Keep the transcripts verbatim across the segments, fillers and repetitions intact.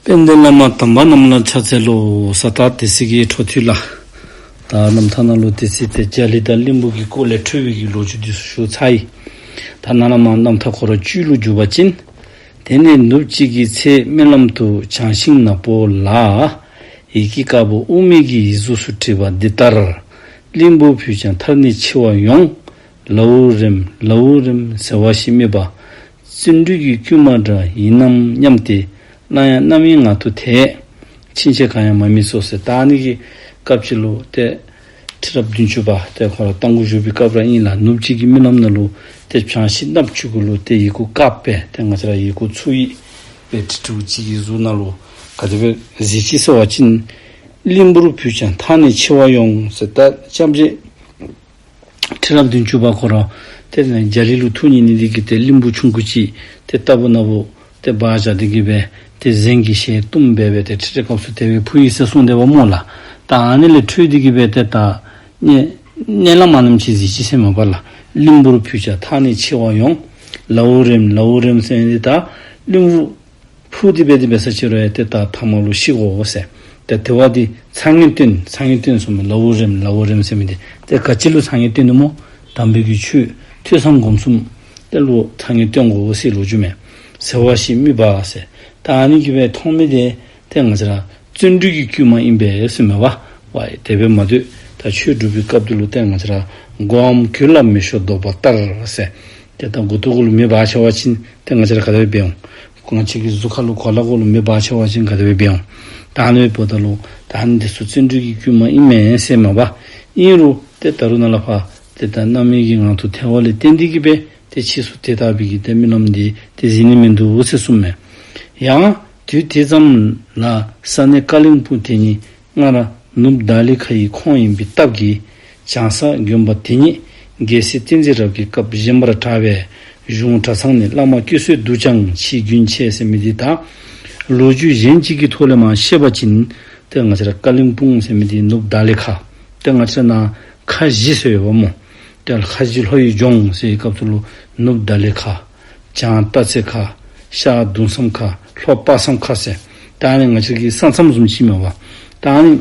དཔལ་ལྡན་བླ་མ་དམ་པ་རྣམས་ལ་ཕྱག་འཚལ་ལོ། ས་ཏ་དེ་ཚེ་གི་འཕྲོ་མཐུད་ལ། ད་རྣམ་ཐར་ནང་ལུ་དེ་ཚེ་ཏེ་རྒྱ་གླིང་དང་གླིང་བུ་གི་སྐོར་ལས་འཕྲོས་པའི་གི་ལོ་རྒྱུས་འདི་ཚུ་ཞུ་ཚར་ཡི། ད་ནཱ་ལས་མར་རྣམ་ཐར་ཁོ་ར་བཅུད་ལུ་འཇུག་པ་ཅིན། དེ་ནས་ནུབ་གཅིག་གི་ཚེ་རྨི་ལམ་དུ་བྱང་ཤིང་ནག་པོ་ལ། ཡི་གེ་དཀར་པོ་དབུ་མེད་ཀྱི་ཡིག་གཟུགས་སུ་བྲིས་པ་འདི་ལྟར། གླིང་བུ་བུད་ཀྱང་མཐར་ནི་འཆི་བ་ཡོང་། ལའུ་རེམ་ལའུ་རེམ་ཟེར་བ་ཞིག་རྨིས་པ། བརྩོན་འགྲུས་ཀྱི་བསྐུལ་མ་འདྲ་ཡིན་ནམ་སྙམ་སྟེ། སླར་ཡང་རྣམ་གཡེང་ངང་དུ་ཐལ། ཕྱིན་ཆད་གང་ཡང་མ་རྨིས་སོ་ཟེར། ད་ཨ་ནི་གི་སྐབས་ཅིག་ལུ་ཏེ་ཁྲི་རབས་བདུན་ཅུ་པ་ཏེ་ཁོ་ར་རྟ་མགོ་བཞུགས་པའི་སྐབས་ར་ཨིན་ལགས། ནུབ་གཅིག་གི་རྨི་ལམ་ནང་ལུ་ཏེ་བྱང་ཤིང་ནགཔོ་ཅིག་གུ་ལུ་ཏེ་ཡི་གུ་དཀརཔོ་སྦེ་ཏེ་ང་བཅས་ར་ཡི་གུ་ཚུ་ཡིག་སྦེ་བྲི་བྲིཝ་ཅིག་གི་གཟུགས་ནང་ལུ་ག་དེ་སྦེ་གཟིགས་ཅི་ཟེར་བ་ཅིན། གླིང་བུར་བུད་ཀྱང་མཐར་ནི་འཆི་བ་ཡོང་ཟེར། ད་སྐྱབས་རྗེ་ཁྲི་རབས་བདུན་ཅུ་པ་ཁོ་ར་ཏེ་རྒྱ་གླིང་ལུ་ཐུགས་མཉེས་ནི་འདི་གིས་ཏེ་གླིང་བུ་ཆུང་ཀུ་ཅིག་ཏེ་རྟ་བབས་ནག་པོ་ཏེ་འབག་བཞག་སྟེ་གི་སྦེ་ཏེ་གཟན་གྱི་ཞལ་གཏུམ་སྦེ་སྦེ་ཏེ་ཁྲི་རབས་སྐབས་སུ་དེ་སྦེ་ཕུལ་ཡི་ཟེར་གསུངས་དེས་པ་སྨོ་ལགས། ད་ཨ་ནི་ལས་འཕྲོས་ཏེ་གི་སྦེ་ཏེ་ད་ནི་ནཱ་ལས་མར་ནམ་ཅིག་གཟིགས་ཅི་ཟེར་མས་པ་ལགས། གླིང་བུར་བུད་ཀྱང་མཐར་ནི་འཆི་བ་ཡོང་། ལའུ་རེམ་ལའུ་རེམ་ཟེར་ནི་འདི་ད་གླིང་བུ་འཕུར་ཏེ་སྦེ་དེ་སྦེ་ས་ཅིག་རུང་ཡང་ཏེ་ད་ཐ་མ་ལུ་ཤི་དགོ་ཟེར། ཏེ་དེ་བ་འདི་ཚ་ངན་སྟོན་ཚ་ངན་སྟོན་གསུངས་མས། ལའུ་རེམ་ལའུ་རེམ་ཟེར་མི་འདི་ཏེ་ག་ཅི་ལུ་ཚ་ངན་སྟོན་ནི་སྨོ། དམ་པའི་གི་ཆོས་ཐོས་བསམ་སྒོམ་གསུམ་དེ་ལུ་ཚ་ངན་སྟོན་དགོ་ཟེར་ལོ་རྒྱུས་མས། ཟེར་བ་ཞིག་རྨིས་པ་ཟེར། ད་ཨ་ནི་གི་སྦེ་མཐོང་མི་འདི་ཏེ་ང་བཅས་ར་བརྩོན་འགྲུས་ཀྱི་བསྐུལ་མ་ཨིན་པས་ཟེར་མས་པ། ཝའི་དེ་སྦེ་མ་དོ། ད་ཆོས་སྒྲུབ་པའི་སྐབས་འདི་ལུ་ཏེ་ང་བཅས་ར་མགོའམ་གོས་ལ་མེ་ཤོག་འདོགས་པ་ལྟར་ཟེར། ཏེ་ད་མགུ་ཏོ་གུ་ལུ་མེ་འབར་ཆི་བ་ཅིན་ཏེ་ང་བཅས་ར་ག་དེ་སྦེ་འབད་འོང་། ང་བཅས་ཀྱི་གཟུགས་ཁ་ལུ་གོ་ལ་གུ་ལུ་མེ་འབར་ཆི་བ་ཅིན་ག་དེ་སྦེ་འབད་འོང་། ད་ཨ་ནི་འབདཝ་ད་ལུ་ད་ཨ་ནི་འདི་ཚུ་བརྩོན་འགྲུས་ཀྱི་བསྐུལ་མ་ཨིན་མས་ཟེར་མས་པ། ཨིན་རུང་ཏེ་ད་རུང་ནཱ་ལས་ཕར་ཏེ་ད་རྣམ་གཡེང་གི་ངང་དུ་ཐལ་བ་ལས་བརྟེན་ཏེ་གི་སྦེ་ཏེ་ཕྱིས་སུ་དེ་ལྟ་བུའི་གི་ཏེ་རྨི་ལམ་འདི་ཏེ་གཟིགས་ནི་མིན་འདུག་ཟེར་གསུངས་མས། ཡང་དུས་དེ་ཙམ་ལ་ས་གནས་ཀ་ལིང་སྤུངས་དེ་ཉིད་སྔར་ནུབ་དྷ་ལི་ཁ་ཡི་ཁོངས་ཡིན་པའི་སྟབས་ཀྱིས་བྱང་ས་དགོན་པ་དེ་ཉིད་རྒྱལ་སྲས་བསྟན་འཛིན་རབ་རྒྱས་སྐབས་བཞེངས་པར་གྲགས་པས། གཞུང་གྲྭ་ཚང་ནས་བླ་མ་བསྐྱོད་སྲོལ་འདུག་ཀྱང་ཕྱིས་རྒྱུན་ཆད་ཟེར་མི་འདི་དང་། ལོ་རྒྱུས་གཞན་གཅིག་གི་ཐོག་ལས་མར་བཤད་པ་ཅིན་ཏེ་ང་བཅས་ར་ཀ་ལིང་སྤུངས་ཟེར་མི་འདི་ནུབ་དྷ་ལི་ཁ་ཏེ་ང་བཅས་ར་ནཱ་ཁ་བཞི་ཟེར་ཡོདཔ་སྨོ། ཏེ་ཁ་བཞི་ལྷོ་ཡི་ལྗོངས་ཟེར་བའི་སྐབས་སུ་ལུ་ནུབ་དྷ་ལི་ཁ། བྱང་སྟག་རྩེ་ཁ། ཤར་གདུང་བསམ་ཁ། ལྷོ་དཔག་བསམ་ཁ་ཟེར། ད་ཨ་ནི་ང་བཅས་ཀྱི་ས་མཚམས་བཟུམ་ཅིག་མས་པ། ད་ཨ་ནི་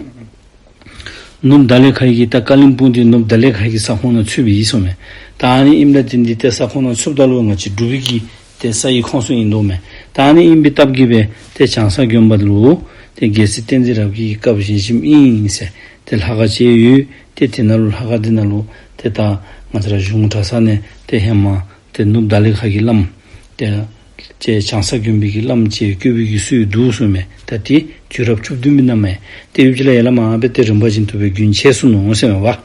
ནུབ་དྷ་ལི་ཁ་ཡི་གི་ད་ཀ་ལིང་སྤུངས་འདི་ནུབ་དྷ་ལི་ཁ་ཡི་གི་ས་ཁོངས་ནང་ཚུདཔ་ཨིན་གསུངས་མས། ད་ཨ་ནི་ཨིནམ་ད་འདི་འདི་ཏེ་ས་ཁོངས་ནང་ཚུདཔ་ད་ལུ་ང་བཅས་འབྲུག་པའི་གི་ཏེ་ས་ཡི་ཁོངས་སུ་ཨིན་དོ་མས། ད་ཨ་ནི་ཨིན་པའི་སྟབས་ཀྱིས་སྦེ་ཏེ་བྱང་ས་དགོན་པ་ལུ་ཏེ་རྒྱལ་སྲས་བསྟན་འཛིན་རབ་རྒྱས་ཀྱི་སྐབས་བཞེངས་བཞེངསམ་ཨིན་ཟེར་ཏེ་ལྷ་ཁང་བཅས་ཡོད། ཏེ་དེ་ནང་ལུ་ལྷ་ཁང་འདི་ནང་ལུ་ཏེ་ད་ང་བཅས་ར་གཞུང་གྲྭ་ཚང་ནས་ཏེ་ཧེ་མ་ཏེ་ནུབ་དྷ་ལི་ཁ་གི་བླམ་ཏེ་ཅིག་བྱང་ས་དགོན་པའི་གི་བླམ་ཅིག་བསྐོས་པའི་གི་སྲོལ་འདུག་གསུངས་མས། ད་ཏེ་དུས་རབས་བཅུ་བདུན་པའི་ནང་མས། ཏེ་ཡུདཔ་ཅིག་ལས་ཡར་ལས་མར་སྦེ་ཏེ་རིམ་པ་བཞིན་དུ་སྦེ་རྒྱུན་ཆད་སོ་ནུག་ཟེར་མས་པ།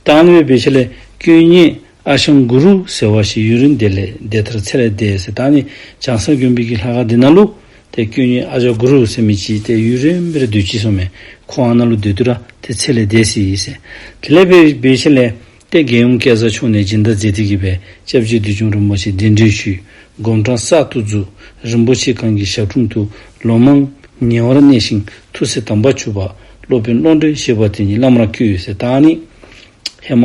ད་ཨ་ནི་སྦེ་འབད་ཞིནམ་ལས་དཀོན་གཉེར་ཨ་ཞང་གུ་རུ་ཟེར་བ་ཞིག་ཡུན་རིང་དེ་ལས་དེ་ལྟར་ཚེ་ལས་འདས་ཟེར། ད་ཨ་ནི་བྱང་ས་དགོན་པའི་གི་ལྷ་ཁང་འདི་ནང་ལུ་ཏེ་དཀོན་གཉེར་ཨ་ཞང་གུ་རུ་ཟེར་མི་ཅིག་ཏེ་ཡུན་རིངམོ་སྦེ་ར་སྡོད་ཅི་གསུངས་མས། ཁོ་ཨ་ནཱ་ལུ་སྡོད་དེ་ར་ཏེ་ཚེ་ལས་འདས་སོ་ཡི་ཟེར། དེ་ལས་འབད་འབད་ཞིནམ་ལས་ཏེ་རྒྱལ་ཡུམ་སྐལ་བཟང་མཆོག་ནས་སྦྱིན་བདག་མཛད་དེ་གི་སྦེ་སྐྱབས་རྗེ་བདུད་འཇོམས་རིན་པོ་ཆེ་གདན་འདྲེན་ཞུས། སྒོམ་གྲྭ་གསར་དུ་བཙུགས། རིན་པོ་ཆེ་ཁང་གི་ཞབས་དྲུང་དུ་ལོ་མང་ཉེ་བར་གནས་ཤིང་ཐུགས་སྲས་དམ་པ་བཅུ་པ་སློབ་དཔོན་ཀློང་གྲོལ་ཞེས་པ་དེ་ཉིད་བླམ་ར་བསྐོས་ཟེར། ད་ཨ་ནི་ཧེ་མ་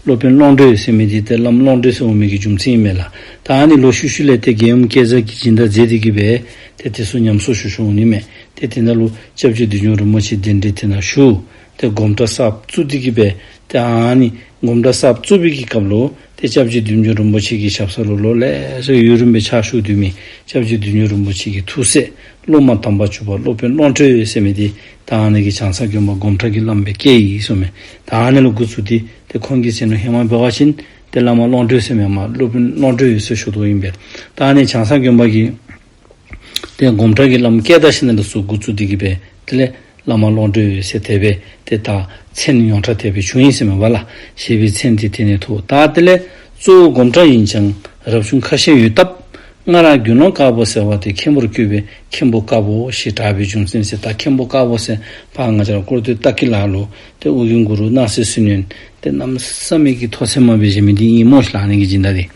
སློབ་དཔོན་ཀློང་གྲོལ་ཟེར་མི་འདི་ཏེ་བླམ་ཀློང་གྲོལ་ཟེར་འོང་མི་གི་རྒྱུ་མཚན་ཨིན་མས་ལགས། ད་ཨ་ནི་ལོག་ཤུལ་ཤུལ་ལས་ཏེ་རྒྱལ་ཡུམ་སྐལ་བཟང་གིས་སྦྱིན་བདག་མཛད་དེ་གི་སྦེ་ཏེ་དེ་ཚུ་ཉམས་གསོ་ཞུ་ཞུཝ་ཨིན་མས། ཏེ་དེ་ནང་ལུ་སྐྱབས་རྗེ་བདུད་འཇོམས་རིན་པོ་ཆེ་གདན་འདྲེན་དེ་ནང་ཞུ། ཏེ་སྒོམ་གྲྭ་གསར་བཙུགས་ཏེ་གི་སྦེ་ཏེ་ཨ་ནི་སྒོམ་གྲྭ་གསར་བཙུགས་པའི་གི་སྐབས་ལུ་ཏེ་སྐྱབས་རྗེ་བདུད་འཇོམས་རིན་པོ་ཆེ་གི་ཞབས་ས་ལུ་ལོ་ལེ་ཤ་ཡུན་རིངམོ་སྦེ་ཕྱག་ཞུ་སྡོད་མི་སྐྱབས་རྗེ་བདུད་འཇོམས་རིན་པོ་ཆེ་གི་ཐུགས་སྲས་སློབ་མ་དམ་པ་བཅུ་པ་སློབ་དཔོན་ཀློང་གྲོལ་ཟེར་མི་འདི་ད་ཨ་ནི་གི་བྱང་ས་དགོན་པ་སྒོམ་གྲྭ་གི་བླམ་སྦེ་བསྐོས་ཡི་གསུངས་མས། ད་ཨ་ནི་ལུ་འགོ་བཙུགས་ཏེ་ཏེ་ཁོང་གི་མཚན་ལུ་ཧེ་མ་འབད་བ་ཅིན་ཏེ་བླ་མ་ཀློང་གྲོལ་ཟེར་མེན་མས། སློབ་དཔོན་ཀློང་གྲོལ་ཟེར་ཞུ་དོ་ཨིན་པས། ད་ཨ་ནི་བྱང་ས་དགོན་པ་གི་ཏེ་སྒོམ་གྲྭ་གི་བླམ་བསྐོས་ད་ཞིནམ་ལས་ཚུར་འགོ་བཙུགས་ཏེ་གི་སྦེ་དེ་ལས་བླ་མ་ཀློང་གྲོལ་ཟེར་དེ་སྦེ་ཏེ་ད་མཚན་ཡོངས་གྲགས་དེ་སྦེ་བྱུང་ཡི་ཟེར་མས་པ་ལགས། ཞེས་པའི་མཚན་དེ་དེ་ནས་ཐོགས། ད་དེ་ལས་གཙོ་བོ་སྒོམ་གྲྭ་ཡིན་ཀྱང་རབ་བྱུང་ཁ་ཤས་ཡོད་སྟབས་སྔར་དགེ་སློང་དཀར་པོ་ཟེར་བ་དེ་མཁན་པོར་བསྐོས་པས་མཁན་པོ་དཀར་པོ་ཞེས་གྲགས་པའི་རྒྱུ་མཚན་ཟེར། ད་མཁན་པོ་དཀར་པོ་ཟེར་ཕར་ང་བཅས་ར་སྐོར་ཐོག་སྟག་གི་ལ་ལུ་ཏེ་ཨོ་རྒྱན་གུ་རུ་སྣང་སྲིད་ཟིལ་གནོན་ཏེ་གནམ་མེད་ས་མེད་ཀྱི་ཐོག་ཚད་མ་སྦེ་བཞེངས་མི་འདི་ཨིན་སྨོ་ལགས། ཨ་ནི་གི་སྦྱིན་བདག་འདི།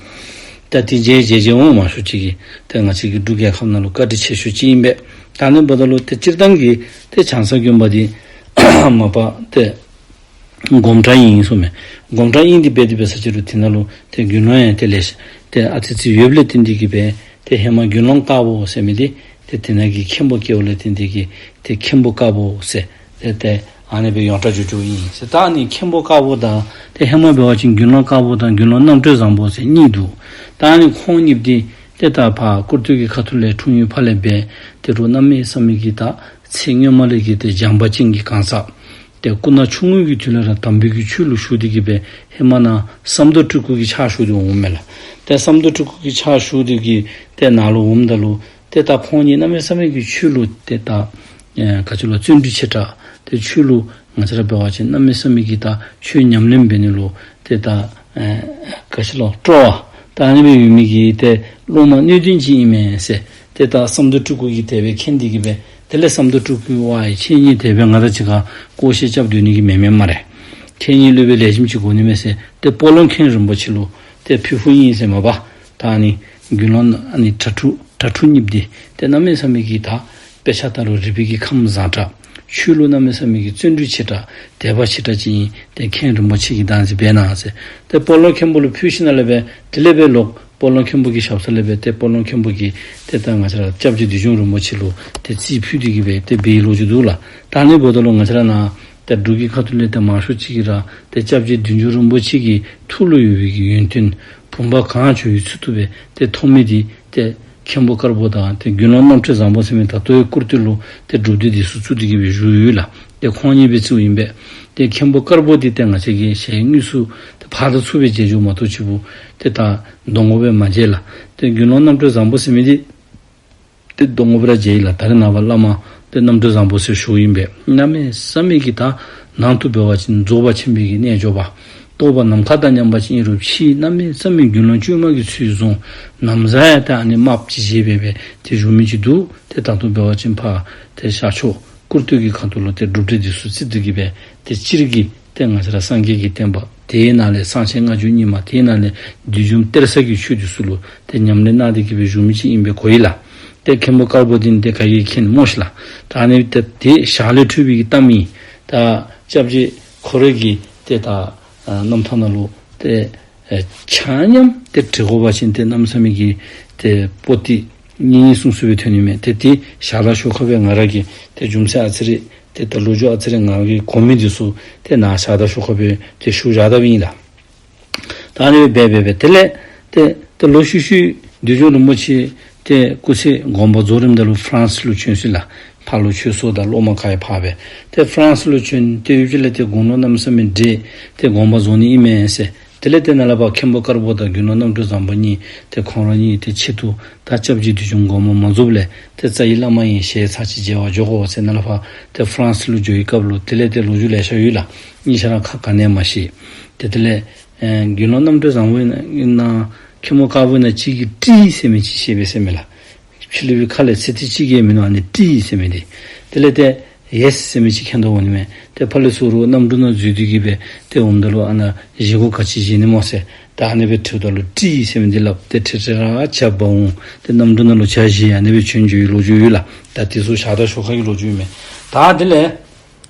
ད་དེ་རྗེ་རྗེ་རྗེ་འོང་མ་ཤོ་ཅིག་གིས་ཏེ་ང་བཅས་ཀྱི་འབྲུག་རྒྱལ་ཁབ་ནང་ལུ་བཀའ་དྲིན་ཆེ་ཤོས་ཅིག་ཨིན་པས། ད་ཨ་ནི་འབདཝ་ད་ལུ་ཏེ་སྤྱིར་བཏང་གི་ཏེ་བྱང་ས་དགོན་པ་འདི་མ་པ་ཏེ་སྒོམ་གྲྭ་ཨིན་གསུངས་མས། སྒོམ་གྲྭ་ཨིན་ཏེ་འབད་དེ་འབད་ས་ཅིག་རུང་དེ་ནང་ལུ་ཏེ་དགེ་སློང་ཡང་ཏེ་ལེ་ཤ་ཏེ་ཨ་ཙི་ཙི་ཡོདཔ་ལས་བརྟེན་ཏེ་གི་སྦེ་ཏེ་ཧེ་མ་དགེ་སློང་དཀར་པོ་ཟེར་མི་འདི་ ཏེ་དེ་ནང་གི་མཁན་པོ་སྐྱེ་བ་ལས་བརྟེན་ཏེ་གིས་ཏེ་མཁན་པོ་དཀར་པོ་ཟེར་ཏེ་ཏེ་ཨ་ནི་སྦེ་ཡོངས་གྲགས་འགྱོ་འགྱོཝ་ཨིན་ཟེར། ད་ཨ་ནི་མཁན་པོ་དཀར་པོ་དང་ཏེ་ཧེ་མ་འབད་བ་ཅིན་དགེ་སློང་དཀར་པོ་དང་དགེ་སློང་རྣམ་གྲོལ་བཟང་པོ་ཟེར་གཉིས་འདུག། ད་ཨ་ནི་ཁོང་གཉིས་འདི་ཏེ་ད་ཕར་བཀུར་སྟོད་ཀྱི་ཁ་ཐུག་ལས་འཁྲུངས་ཡུལ་ཕར་ལས་འབད་དེ་རུང་གནམ་མེད་ས་མེད་ཀྱི་ད་ཚེ་སྔོན་མ་ལས་ཀྱི་ཏེ་བྱམས་པ་ཅན་གྱི་གང་ཟག། ཏེ་སྐུ་ན་ཆུང་ངུ་གི་དུས་ལས་ར་དམ་པའི་གི་ཆོས་ལུ་ཞུགས་ཏེ་གིས་སྦེ་ཧེ་མ་ནཱ་ཟམ་གདོང་སྤྲུལ་སྐུ་གི་ཕྱག་ཞུ་སྟེ་འོངམ་མས་ལགས། ཏེ་ཟམ་གདོང་སྤྲུལ་སྐུ་གི་ཕྱག་ཞུ་སྟེ་གིས་ཏེ་ནཱ་ལུ་འོངམ་ད་ལུ་ཏེ་ད་ཁོང་གཉིས་གནམ་མེད་ས་མེད་ཀྱི་ཆོས་ལུ་ཏེ་ད་ཨེ་ག་ཅི་ལོ་བརྩོན་འགྲུས་ཆེ་དྲགས། ཏེ་ཆོས་ལུ་ང་བཅས་ར་འབད་བ་ཅིན་གནམ་མེད་ས་མེད་ཀྱི་ད་ཆོས་ཉམས་ལེན་འབད་ནི་ལུ་ཏེ་ད་ཨེ་ག་ཅི་ལོ་སྤྲོ་བ་ད་ཨ་ནི་སྦེ་ཡོད་མི་གི་ཏེ་སློབ་མ་སྣོད་ལྡན་ཅིག་ཨིན་མས་ཟེར། ཏེ་ད་ཟམ་གདོང་སྤྲུལ་སྐུ་གིས་དེ་སྦེ་མཁྱེན་ཏེ་གིས་སྦེ་དེ་ལས་ཟམ་གདོང་སྤྲུལ་སྐུ་ཝའི་ཁྱེད་གཉིས་དེ་སྦེ་ང་དང་གཅིག་ཁར་བཀོ་བཤལ་རྐྱབ་སྡོད་ནི་གི་མེན་མས་སྨ་རེ། ཁྱེད་གཉིས་སློབ་དཔོན་ལེགས་ཤོམ་ཅིག་དགོ་ནི་མས་ཟེར་ཏེ་སྤོ་ལོ་མཁན་རིན་པོ་ཆེ་ལུ་ཏེ་ཕུལ་ཕུལཝ་ཨིན་ཟེར་མས་པ། ད་ཨ་ནི་དགེ་སློང་ཨ་ནི་གྲྭ་ཕྲུག་གྲྭ་ཕྲུག་གཉིས་འདི་ཏེ་གནམ་མེད་ས་མེད་ཀྱི་ད་དཔེ་ཆ་ལྟ་རུང་རིག་པའི་གི་ཁམས་བཟང་དྲགས། ཆོས་ལུ་གནམ་མེད་ས་མེད་ཀྱི་བརྩོན་འགྲུས་ཆེ་དྲགས་དད་པ་ཆེ་དྲགས་ཅིག་ཨིན། ཏེ་མཁན་རིན་པོ་ཆེ་གིས་བདག་འཛིན་འབད་གནང་ཟེར། ཏེ་སྤོ་ལོ་མཁན་པོ་ལུ་ཕུལ་ཞིནམ་ལས་སྦེ་དེ་ལས་སྦེ་ལོག་སྤོ་ལོ་མཁན་པོ་གི་ཞབས་ས་ལས་སྦེ་ཏེ་སྤོ་ལོ་མཁན་པོ་གིས་ཏེ་ད་ང་བཅས་ར་སྐྱབས་རྗེ་བདུད་འཇོམས་རིན་པོ་ཆེ་ལུ་ཏེ་རྩིས་ཕུལ་ཏེ་གིས་སྦེ་ཏེ་འབད་བའི་ལོ་རྒྱུས་འདུག་ལགས། ད་ཨ་ནི་འབདཝ་ད་ལུ་ང་བཅས་ར་ནཱ་ཏེ་འབྲུག་གི་ཁ་ཐུག་ལས་ཏེ་མང་ཤོས་ཅིག་གིས་ར་ཏེ་སྐྱབས་རྗེ་བདུད་འཇོམས་རིན་པོ་ཆེ་གི་ཐུགས་ལུ་ཡོད་པའི་གི་ཡོན་ཏན་བུམ་པ་གང་བྱོ་བའི་ཚུལ་དུ་སྦེ་ཏེ་མཐོང་མི་འདི་ཏེ་མཁན་པོ་དཀར་པོ་དང་ཏེ་དགེ་སློང་རྣམ་གྲོལ་བཟང་པོ་ཟེར་མི་ད་ལྟོའི་བཀུར་སྟོད་ལུ་ཏེ་སྒྲུབ་སྡེ་འདི་ཚུ་བཙུགས་ཏེ་གིས་སྦེ་བཞུགས་ཡོད་ལགས། ཏེ་ཁོང་གཉིས་སྦེ་བཙུགསཔ་ཨིན་པས། ཏེ་མཁན་པོ་དཀར་པོ་འདི་ཏེ་ང་བཅས་ཀྱིས་ཞལ་དངོས་སུ་ཏེ་ཕར་དང་ཚུར་སྦེ་མཇལ་རྒྱུ་མ་གཏོགས་ཅིག་པུ་ཏེ་ད་གདོང་ཁར་སྦེ་མ་མཇལ་ལགས། ཏེ་དགེ་སློང་རྣམ་གྲོལ་བཟང་པོ་ཟེར་མི་འདི་ཏེ་གདོང་ཁར་སྦེ་ར་མཇལ་ཡི་ལགས། ད་རེས་ནངས་པ་བླ་མ་ཏེ་རྣམ་གྲོལ་བཟང་པོ་ཟེར་ཞུཝ་ཨིན་པས། གནམ་མེད་ས་མེད་ཀྱི་ད་ནང་དུ་འབད་བ་ཅིན་རྫོགས་པ་ཆེན་པོའི་གི་རྣལ་འབྱོར་པ། རྟོགས་པ་ནམ་མཁའ་དང་མཉམ་པ་ཅིག་ཨིན་རུང་ཕྱི་གནམ་མེད་ས་མེད་དགེ་སློང་བཅོས་མ་གི་ཚུལ་བཟུང་། ན་བཟའ་ཡང་ད་ཨ་ནི་དམརཔོ་ཅིག་བཞེས་སྦེ་སྦེ་ཏེ་བཞུགས་མི་ཅིག་འདུག། ཏེ་ད་ལྟོ་འབད་བ་ཅིན་ཕར་ཏེ་ཤར་ཕྱོགས་བཀུར་སྟོད་ཀྱི་ཁ་ཐུག་ལུ་ཏེ་སྒྲུབ་སྡེ་འདི་ཚུ་བརྩིགས་ཏེ་གིས་སྦེ་ཏེ་སྤྱིར་གྱི་ཏེ་ང་བཅས་ར་སངས་རྒྱས་ཀྱི་བསྟན་པ་དེའི་ནང་ལས་གསང་ཆེན་སྔགས་རྒྱུད་རྙིང་མ་དེའི་ནང་ལས་བདུད་འཇོམས་གཏེར་གསར་གྱི་ཆོས་འདི་ཚུ་ལུ་ཏེ་ཉམས་ལེན་གནང་སྟེ་གིས་སྦེ་བཞུགས་མི་ཅིག་ཨིན་པས་གོ་ཡི་ལགས། ཏེ་མཁན་པོ་དཀར་པོ་འདི་ནི་ཏེ་ག་གིས་མཁྱེན་སྨོ་ཤེས་ལགས། ད་ཨ་ནི་ཏེ་དེ་ཞག་ལས་འཕྲོས་པའི་གི་གཏམ་ཨིན། ད་སྐྱབས་རྗེ་ཁོ་རའི་གི་ཏེ་ད་ཨ་རྣམ་ཐར་ནང་ལུ་ཏེ་ཨེ་ཆ་མཉམ་ཏེ་འབྲི་དགོ་པ་ཅིན་ཏེ་གནམ་མེད་ས་མེད་ཀྱི་ཏེ་པོ་ཏི་སྙིང་གསུང་སུ་སྦེ་ཐོན་ནི་མས། ཏེ་དེ་ཞག་དང་ཞོར་ཁར་སྦེ་ང་ར་གིས་ཏེ་རྒྱུ་མཚན་ཨ་ཙི་རེ་ཏེ་ད་ལོ་རྒྱུས་ཨ་ཙི་རེ་ང་གིས་གོ་མི་འདི་ཚུ་ཏེ་ནཱ་ཞག་དང་ཞོར་ཁར་སྦེ་ཏེ་ཞུ་བཞག་དཔ་ཨིན་ལགས། ད་ཨ་ནི་སྦེ་འབད་འབད་འབད་དེ་ལས་ཏེ་ཏེ་ལོག་ཤུལ་ཤུལ་བདུད་འཇོམས་རིན་པོ་ཆེ་ཏེ་སྐུ་ཚེ་དགོངས་པ་རྫོགས་རནམ་ད་ལུ་ཧྥ་རན་སི་ལུ་བྱོན་ཅི་ལགས། ཕར་ལུ་ཆོས་སོ་དང་སློབ་མ་ག་ཡང་ཕར་སྦེ་ཏེ་ཧྥ་རན་སི་ལུ་བྱོན་ཏེ་ཡུལ་གྱི་ལས་ཏེ་དགུང་ལོ་གནམ་མེད་ས་མེད་བགྲེས་ཏེ་དགོངས་པ་རྫོགས་ནི་ཨིན་མས་ཟེར། དེ་ལས་ཏེ་ནཱ་ལས་ཕར་མཁན་པོ་དཀར་པོ་དང་དགེ་སློང་རྣམ་གྲོལ་བཟང་པོ་གཉིས་ཏེ་ཁོང་ར་གཉིས་ཏེ་ཆེད་དུ་ད་སྐྱབས་རྗེ་བདུད་འཇོམས་དགོངས་པ་མ་རྫོགསཔ་ལས་ཏེ་རྩ་བའི་བླ་མ་ཡང་ཞལ་ཚར་གཅིག་མཇལ་བར་འགྱོ་དགོ་ཟེར་ནཱ་ལས་ཕར་ཏེ་ཧྥ་རན་སི་ལུ་འགྱོ་བའི་སྐབས་ལུ་དེ་ལས་ཏེ་ལོ་རྒྱུས་ལེ་ཤ་ཡོད་ལགས། ཨིན་ཤ་ར་ཁ་ག་ནི་ཡང་མ་ཤེས། ཏེ་དེ་ལས་ཨེ་དགེ་སློང་རྣམ་གྲོལ་བཟང་པོ་ཨིན་ན་མཁན་པོ་དཀར་པོ་ཨིན་ན་གཅིག་གིས་ཏྲི་ཟེར་མི་ཅིག་བཤད་པས་ཟེར་མས་ལགས། ཕྱི་གླིང་པའི་ཁ་ལས་ཚིག་ཏོ་གཅིག་ཡང་མིན་ནུག། ཨ་ནི་ཏྲི་ཟེར་མི་འདི། དེ་ལས་ཏེ་ཡེས་ཟེར་མི་ཅིག་མཁྱེན་དོ་འོང་ནི་མས། ཏེ་ཕར་ལས་ཚུར་ར་གནམ་གྲུ་ནང་འཛུལ་ཏེ་གིས་སྦེ་ཏེ་འོངམ་ད་ལུ་ཨ་ནཱ་བཞེས་སྒོ་ག་ཅི་བཞེས་ནི་སྨོ་ཟེར། ད་ཨ་ནི་སྦེ་དྲིཝ་ད་ལུ་ཏྲི་ཟེར་མི་འདི་སླབ་སྟེ་ཁྲིག་ཁྲི་ར་ཇ་འབག་འོང་། ཏེ་གནམ་གྲུ་ནང་ལུ་ཇ་བཞེས་ཨ་ནི་སྦེ་བྱོན་འགྱོ་བའི་ལོ་རྒྱུས་ཡོད་ལགས། ད་དེ་ཚུ་ཞག་དང་ཞོར་ཁ་གི་ལོ་རྒྱུས་ཨིན་མས། ད་དེ་ལས་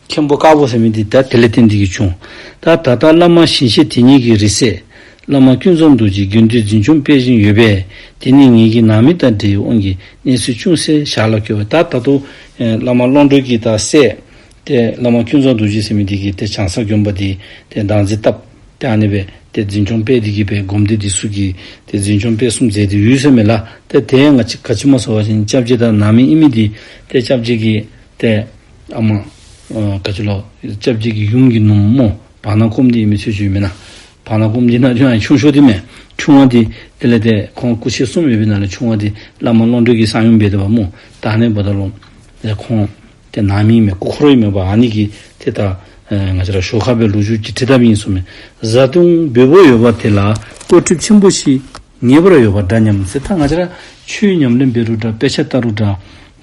མཁན་པོ་དཀར་པོ་ཟེར་མི་འདི་ད་དེ་ལས་བརྟེན་ཏེ་གིས་བྱུང་། ད་ད་ལྟ་བླ་མ་ཞིང་གཤེགས་དེ་ཉིད་ཀྱི་རིང་བསྲེལ། བླ་མ་ཀུན་རྫོབ་རྡོ་རྗེ་དགེ་འདུན་འཛིན་སྐྱོང་སྤེལ་བཞིན་ཡོད་པས། དེ་ནི་ངེད་ཀྱི་ནང་མི་དང་འབྲེལ་བའི་དབང་གིས་གནས་ཚུལ་ཅུང་ཟད་ཞལ་ལ་བཀོད་པ། ད་ད་ལྟོ་ཨེ་བླ་མ་ཀློང་གྲོལ་གྱི་ད་སྲས་ཏེ་བླ་མ་ཀུན་རྫོབ་རྡོ་རྗེ་ཟེར་མི་འདི་གིས་ཏེ་བྱང་ས་དགོན་པ་འདི་ཏེ་བདག་འཛིན་བཏབ། ཏེ་ཨ་ནི་སྦེ་ཏེ་འཛིན་སྐྱོང་སྤེལ་ཏེ་གིས་སྦེ་སྒོམ་སྡེ་འདི་ཚུ་གི་ཏེ་འཛིན་སྐྱོང་སྤེལ་གསུམ་མཛད་དེ་ཡོད་ཟེར་མས་ལགས། ཏེ་དེ་ང་བཅས་ག་ཅི་སྨོ་ཟེར་བ་ཅིན་སྐྱབས་རྗེ་དང་ནང་མི་ཨིན་མི་འདི་ཏེ་སྐྱབས་རྗེ་གི་ཏེ་ཨ་མ་ཨ་ག་ཅི་ལོ་སྐྱབས་རྗེ་གི་ཡུམ་གྱི་ནུ་མོ་བར་ན་ཀོམ་འདི་ཨིན་མི་ཚུལ་ཅིག་ཡོད་མེན་ན། བར་ན་ཀོམ་འདི་ནང་ཁྱོད་ཡང་ཆུང་ཤོས་འདི་མས། ཆུང་བ་འདི་དེ་ལས་ཏེ་ཁོང་སྐུ་མཆེད་གསུམ་ཡོད་པའི་ནང་ལས་ཆུང་བ་འདི་བླ་མ་ཀློང་གྲོལ་གྱི་གསང་ཡུམ་འབད་དེ་འབདཝ་སྨོ། ད་ཨ་ནི་འབདཝ་ད་ལུ་ཏེ་ཁོང་ཏེ་ནང་མི་ཨིན་མས། སྐུ་འཁོར་ཨིན་མས་པ། ཨ་ནི་གིས་ཏེ་ད་ཨེ་ང་བཅས་ར་ཞོར་ཁར་སྦེ་ལོ་རྒྱུས་ཅིག་དྲི་དཔ་ཨིན་གསུངམ་མས། བཟའ་བཏུང་འབེལ་པོ་ཡོད་པ་དེ་ལ་སྐོར་ཁྲིབས་ཆེན་པོ་ཞིག་ངེས་པར་ཡོད་པ་འདྲ་སྙམ་ཟེར། ད་ང་བཅས་ར་ཆོས་ཉམས་ལེན་འབད་རུང་འདྲ་དཔེ་ཆ་ལྟ་རུང་འདྲ་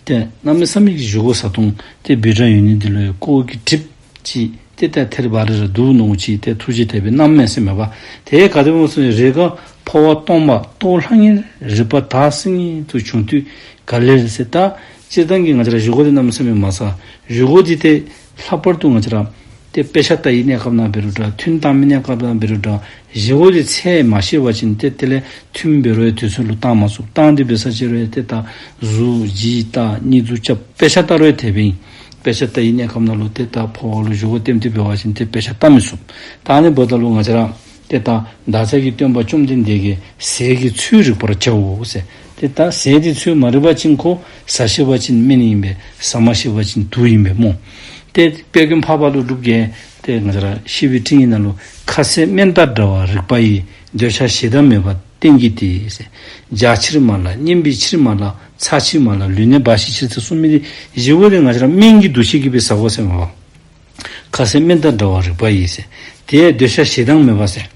ཏེ་གནམ་མེད་ས་མེད་ཀྱི་བཞེས་སྒོ་བཟའ་བཏུང་ཏེ་འབེལ་འདྲ་ཡོད་ནི་འདི་ལུ་སྐོར་གྱི་ཁྲིབས་ཅིག་ཏེ་ད་ཐེར་བ་རེ་ར་འདུག་མནོཝ་ཅིག་ཏེ་ཐུགས་རྗེ་དེ་སྦེ་གནངམ་མས་ཟེར་མས་པ། དེ་ག་དེ་སྦེ་སོང་རེས་འགའ་འཕོ་བ་སྟོང་པ་རྟོག་ལྷང་ངེར་རིག་པ་དག་སིང་ངེ་དུ་བྱུང་དུས་ག་ལེར་ཟེར། ད་སྤྱིར་བཏང་གི་ང་བཅས་ར་བཞེས་སྒོ་འདི་གནམ་མེད་ས་མེད་མ་བཟའ། བཞེས་སྒོ་འདི་ཏེ་ལྷག་པར་དུ་ང་བཅས་ར་ ཏེ་དཔེ་ཆ་ལྟ་བའི་གནས་སྐབས་ནང་འབད་རུང་འདྲ། ཐུན་བཏང་མིའི་གནས་སྐབས་ནང་འབད་རུང་འདྲ། བཞེས་སྒོ་འདི་འཚལ་མ་ཤེས་པ་ཅིན་ཏེ་དེ་ལས་ཐུན་འབད་རུང་དུས་ཚོད་ལུ་བཏང་མ་ཚུགས། བཏང་སྟེ་འབད་ས་ཅིག་རུང་ཏེ་ད་གཟུགས་ལྗིད་ལྟ། གཉིད་འཛུགས་རྐྱབ། དཔེ་ཆ་ལྟ་རུང་དེ་སྦེ་ཨིན། དཔེ་ཆ་ལྟ་བའི་གནས་སྐབས་ནང་ལུ་ཏེ་ད་འཕོ་བ་ལུ་བཞེས་སྒོ་སྟོནམ་འདི་འབད་བ་ཅིན་ཏེ་དཔེ་ཆ་ལྟ་མི་ཚུགས། ད་ཨ་ནི་འབདཝ་ད་ལུ་ང་བཅས་ར་ཏེ་ད་བདག་ཅག་གི་སྟོན་པ་བཅོམ་ལྡན་འདས་ཀྱིས་ཟས་ཀྱི་ཚུལ་རིག་པར་བྱའོ་ཟེར། ཏེ་ད་ཟས་འདི་ཚུལ་མ་རིག་པ་ཅིན་ཁོ་ཟ་ཤེས་པ་ཅིན་སྨན་ཨིན་པས། ཟ་མ་ཤེས་པ་ཅིན་དུག་ཨིན་པས་སྨོ། ཏེ་དཔལ་མགོན་འཕགས་པ་ཀླུ་སྒྲུབ་ཀྱིས་ཏེ་ང་བཅས་ར་བཤེས་པའི་སྤྲིངས་ཡིག་ནང་ལུ། ཁ་ཟས་སྨན་དང་འདྲ་བ་རིག་པ་ཡི། འདོད་ཆགས་ཞེ་སྡང་མེད་པ་བསྟེན་གྱི་དེས་ཟེར། བྱ་ཕྱིར་མ་ལགས། མཉན་པའི་ཕྱིར་མ་ལགས། ཚ་ཕྱིར་མ་ལགས། ལུས་གནད་སྦ་ཞིག་ཕྱིར་ཟེར་གསུངས་མི་འདི་བཞེས་སྒོ་འདི་ང་བཅས་ར་སྨན་གྱི་འདུ་ཤེས་ཀྱིས་སྦེ་ཟ་དགོ་ཟེར་མས་པ། ཁ་ཟས་སྨན་དང་འདྲ་བ་རིག་པ་ཡིས་ཟེར། ཏེ་འདོད་ཆགས་ཞེ་སྡང་མེད་པ་ཟེར།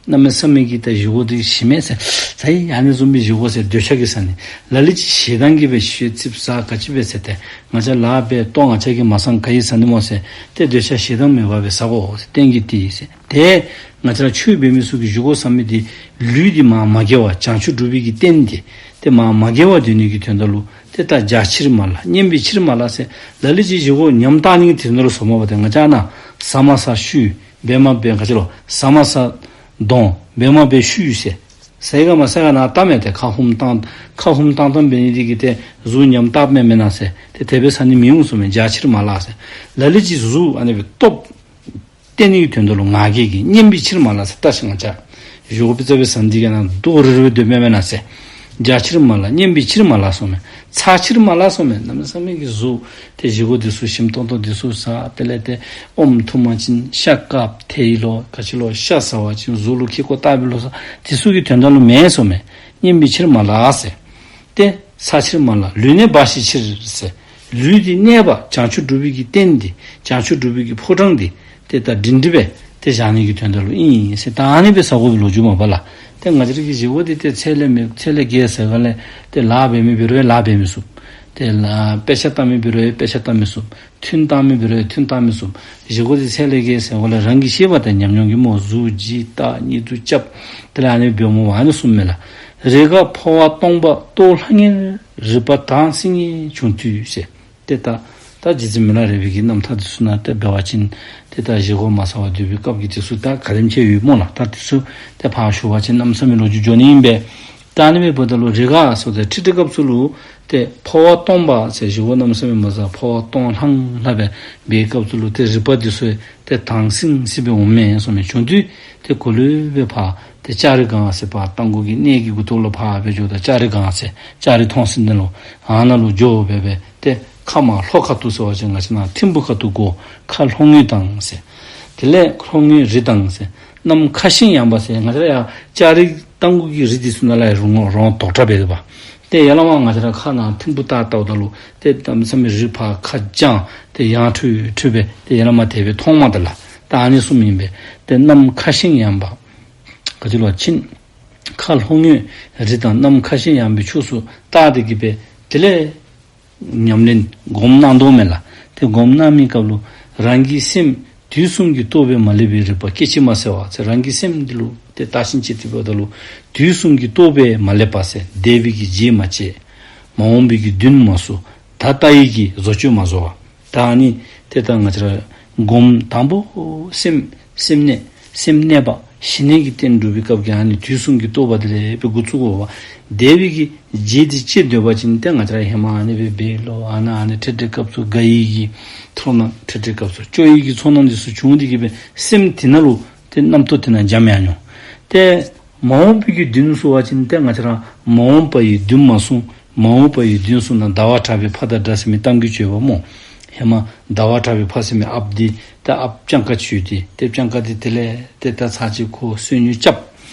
གནམ་མེད་ས་མེད་ཀྱི་ད་བཞེས་སྒོ་འདི་ཞིམ་མས་ཟེར། ཟ་ཡི་ཨ་ནི་བཟུམ་སྦེ་བཞེས་སྒོ་ཟེར་འདོད་ཆགས་ཀྱིས་ཟ་ནི། ལ་ལུ་ཅིག་ཞེ་སྡང་གིས་སྦེ་ཤོད་ཙིགཔ་ཟ་ག་ཅི་སྦེ་ཟེར་ཏེ་ང་བཅས་ལཱ་འབད་ལྟོ་ང་བཅས་ཀྱིས་མ་བཟའ་ག་གིས་བཟའ་ནི་སྨོ་ཟེར། ཏེ་འདོད་ཆགས་ཞེ་སྡང་མེད་པ་སྦེ་ཟ་དགོ་ཟེར། བསྟེན་གྱི་དེས་ཟེར། ཏེ་ང་བཅས་ར་ཆོས་འབད་མི་ཚུ་གིས་བཞེས་སྒོ་ཟ་མི་འདི་ལུས་འདི་མར་མ་འགྱེལ་བར་བྱང་ཆུབ་སྒྲུབ་པའི་གི་རྟེན་འདི་ཏེ་མར་མ་འགྱེལ་བར་སྡོད་ནི་གི་དོན་དག་ལུ་ཏེ་ད་བྱ་ཕྱིར་མ་ལགས། མཉན་པའི་ཕྱིར་མ་ལགས་ཟེར། ལ་ལུ་ཅིག་བཞེས་སྒོ་ཉམས་བཏང་ནི་གི་དོན་དག་ལུ་ཟ་མས་པ། ཏེ་ང་བཅས་ནཱ་ཟ་མ་ཟ་བཤུས། འབད་མ་འབད་ག་ཅི་ལོ། ཟ་མ་ཟ་འདོང་། འབད་མ་འབད་བཤུས་ཟེར། ཟ་ཡི་ག་མ་ཟ་ག་ནཱ་བལྟ་མས། ཏེ་ཁ་ཧུམ་བཏང་ཁ་ཧུམ་བཏང་བཏངམ་འབད་ནི་འདི་གིས་ཏེ་གཟུགས་ཉམས་བཏངམ་མེན་མེན་ན་ཟེར། ཏེ་དེ་སྦེ་ཟ་ནི་མི་འོང་གསུངས་མས། བྱ་ཕྱིར་མ་ལགས་ཟེར། ལ་ལུ་ཅིག་གཟུགས་ཨ་ནི་སྦེ་སྟོབས་བསྟན་ནི་གི་དོན་དག་ལུ་ང་རྒྱལ་གྱིས། མཉན་པའི་ཕྱིར་མ་ལགས་ཟེར། བལྟ་ཤིག་ང་བཅས་བཞེས་སྒོ་དཔེ་ཆ་སྦེ་ཟ་ནི་འདི་ག་ནཱ་རྡོག་རིལ་རི་སྦེ་སྡོདཔ་མེན་མེན་ན་ཟེར། བྱ་ཕྱིར་མ་ལགས། མཉན་པའི་ཕྱིར་མ་ལགས་གསུངས་མས། ཚ་ཕྱིར་མ་ལགས་གསུངས་མས། གནམ་མེད་ས་མེད་ཀྱི་གཟུགས་ཏེ་བཞེས་སྒོ་འདི་ཚུ་ཞིམ་ཏོང་ཏོ་འདི་ཚུ་ཟ། དེ་ལས་ཏེ་ཨོམ་འཐུང་པ་ཅིན་ཤ་དཀརཔོ་ཐལ་ཡི་ལོ། ག་ཅི་ལོ། ཤ་ཟ་བ་ཅིན་གཟུགས་ལུ་ཁེ་ཀོ་ལྟ་བུ་ལོ་ཟེར། འདི་ཚུ་གི་དོན་དག་ལུ་མེན་གསུངས་མས། མཉན་པའི་ཕྱིར་མ་ལགས་ཟེར། ཏེ་ཚ་ཕྱིར་མ་ལགས། ལུས་གནད་སྦ་ཞིག་ཕྱིར་ཟེར། ལུས་འདི་གནད་སྦ་བྱང་ཆུབ་སྒྲུབ་པའི་གི་རྟེན་འདི་བྱང་ཆུབ་སྒྲུབ་པའི་གི་ཕོ་བྲང་འདི་ཏེ་ད་སྒྲིང་སྒྲི་སྦེ་ཏེ་བཞག་ནི་གི་དོན་དག་ལུ་ཨིན་ཟེར། ད་ཨ་ནི་སྦེ་ཟ་དགོ་པའི་ལོ་རྒྱུས་མས་པ་ལགས། ཏེ་ང་བཅས་ར་གི་བཞེས་སྒོ་འདི་ཏེ་ཚད་ལས་མེད་ཚད་ལས་བརྒལ་ཟེར་ག་ལས་ཏེ་ལཱ་འབད་མི་འབད་རུང་ལཱ་འབད་མི་ཚུགས། ཏེ་ལཱ་དཔེ་ཆ་ལྟ་མི་འབད་རུང་དཔེ་ཆ་ལྟ་མི་ཚུགས། ཐུན་བཏང་མི་འབད་རུང་ཐུན་བཏང་མི་ཚུགས། བཞེས་སྒོ་འདི་ཚད་ལས་བརྒལ་ཟེར་ག་ལས་རང་གིས་ཤེས་པ་དང་ཉམས་མྱོང་གིས་སྨོ། གཟུགས་ལྗིད་ལྟ། གཉིད་འཛུགས་རྐྱབ། དེ་ལས་ཨ་ནི་སྦེ་སྨོ། ཨ་ནི་གསུངམ་མས་ལགས། རེས་འགའ་འཕོ་བ་སྟོང་པ་ལྟོ་ལྷང་ངེར་རིད་པ་དྭངས་སིང་ངེ་བྱུང་དུས་ཟེར། ཏེ་ད་ད་རྗེ་བཙུན་མི་ལ་རས་པའི་གི་རྣམ་ཐར་འདི་ཚུ་ནང་ཏེ་འབད་བ་ཅིན་ཏེ་ད་བཞེས་སྒོ་མ་ཟ་བར་སྡོད་པའི་སྐབས་ཀྱི་འདི་ཚུ་ད་ག་དེམ་ཅིག་ཡོད་སྨོ་ལགས། ད་འདི་ཚུ་ཏེ་ཕར་ཞུ་བ་ཅིན་གནམ་མེད་ས་མེད་ལོ་རྒྱུས་འགྱོ་ནི་ཨིན་པས། ད་ཨ་ནི་སྦེ་འབདཝ་ད་ལུ་རེས་འགའ་ཟེརཝ་ད་ཁྲིད་ཁྲིད་སྐབས་སུ་ལུ་ཏེ་འཕོ་བ་སྟོང་པ་ཟེར་བཞེས་སྒོ་གནམ་མེད་ས་མེད་མ་ཟ་འཕོ་བ་སྟོང་ལྷང་ལྷང་སྦེ་འབད་བའི་སྐབས་སུ་ལུ་ཏེ་རིད་པ་འདི་ཚུ་ཏེ་དྭངས་སིང་སིང་སྦེ་འོངམ་མས་གསུངས་མས། བྱུང་དུས་ཏེ་གོ་ལེ་སྦེ་ཕར་ཏེ་ལྕགས་རི་སྒང་ཟེར་ཕར་རྟ་མགོ་གི་གནས་ཀྱི་མགུ་ཏོ་ལུ་ཕར་སྦེ་འགྱོཝ་ད་ལྕགས་རི་སྒང་ཟེར་ལྕགས་རི་མཐོང་སའི་ནང་ལུ་ཨ་ནཱ་ལུ་འགྱོ་སྦེ་སྦེ་ཏེ་ཁ་མར་ལྷོ་ཁ་ཐུག་ཟེར་བ་ཅིན་ང་བཅས་ནཱ་ཐིམ་ཕུ་ཁ་ཐུག་དགོ། ཁ་ལྷོ་ངོས་དྭངས་ཟེར། དེ་ལས་ལྷོ་ངོས་རི་དྭངས་ཟེར། གནམ་ཁ་ཤིང་ཡངས་པ་ཟེར། ང་བཅས་ར་ཡར་ལྕགས་རི་རྟ་མགོ་གི་རི་འདི་ཚུ་ནང་ལས་རོང་རོང་དོག་དྲགས་སྦེ་འདུག་པ། ཏེ་ཡར་ལས་མར་ང་བཅས་ར་ཁ་ནང་ཐིམ་ཕུ་ལྟ་བལྟཝ་ད་ལུ་ཏེ་གནམ་མེད་ས་མེད་རི་ཕར་ཁ་བརྐྱངས་ཏེ་ཡངས་ཁྲུ་ཁྲུ་སྦེ་ཏེ་ཡར་ལས་མར་དེ་སྦེ་མཐོངམ་མས་ད་ལགས། ད་ཨ་ནི་གསུངམ་ཨིན་པས། ཏེ་གནམ་ཁ་ཤིང་ཡངས་པ་ག་ཅི་ལོ་ཕྱིན། ཁ་ལྷོ་ངོས་རི་དྭངས། གནམ་ཁ་ཤིང་ཡངས་པའི་ཕྱོགས་སུ་བལྟ་སྟེ་གི་སྦེ་དེ་ལས་ཉམས་ལེན་སྒོམ་གནང་དོ་མས་ལགས། ཏེ་སྒོམ་གནང་མི་སྐབས་ལུ་རང་གི་སེམས་དུས་གསུམ་གྱི་རྟོག་པས་མ་བསླད་པའི་རིག་པ་སྐད་ཅིག་མ་གསལ་བ་ཟེར། རང་གི་སེམས་འདི་ལུ་ཏེ་བརྟག་ཞིབ་དཔྱད་དེ་འབདཝ་ད་ལུ་དུས་གསུམ་གྱི་རྟོག་པས་མ་བསླད་པ་ཟེར། འདས་པའི་གི་རྗེས་མ་བཅད། མ་འོངས་པའི་གི་མདུན་མ་སོང་། ད་ལྟ་ཡི་གི་བཟོ་བཅོས་མ་བཟོ་བ། ད་ཨ་ནི་ཏེ་ད་ང་བཅས་ར་སྒོམ་དང་པོ་སེམས་སེམས་གནས་སེམས་གནས་པ་ཞི་གནས་ཀྱི་རྟེན་སྒྲུབ་པའི་སྐབས་ཀྱི་ཨ་ནི་དུས་གསུམ་གྱི་རྟོག་པ་དེ་ལས་སྦེ་འགོ་བཙུགས་དགོ་པ། འདས་པའི་གི་རྗེས་འདི་བཅད་སྡོད་པ་ཅིན་ཏེ་ང་བཅས་ར་ཧེ་མ་ཨ་ནི་སྦེ་འབད་ལོ། ཨ་ནཱ་ཨ་ནི་འཕྲལ་འཕྲལ་སྐབས་སུ་དགའ་ཡི་གི་ཚོར་སྣང་འཕྲལ་འཕྲལ་སྐབས་སུ་སྐྱོ་ཡི་གི་ཚོར་སྣང་འདི་ཚུ་བྱུང་སྟེ་གི་སྦེ་སེམས་དེ་ནང་ལུ་ཏེ་རྣམ་རྟོག་དེ་ནང་འཇམ་ཡང་འོང་། ཏེ་མ་འོངས་པའི་གི་མདུན་སོང་བ་ཅིན་ཏེ་ང་བཅས་ར་མ་འོངས་པ་ཡི་མདུན་མ་སོང་། མ་འོངས་པ་ཡི་མདུན་སོང་ན་ཟླ་བ་གྲགས་པའི་ཕ་དང་འདྲ་ཟེར་མི་གཏམ་གྱི་བརྗོད་པ་སྨོ། ཧེ་མ་ཟླ་བ་གྲགས་པའི་ཕ་ཟེར་མི་ཨཔ་འདི་ཏེ་ཨཔ་སྤྱང་ཀ་ཅིག་ཡོད་དེ། ཏེ་སྤྱང་ཀ་འདི་དེ་ལས་ཏེ་ད་ཚར་གཅིག་ཁོ་བསོད་སྙོམས་རྐྱབ།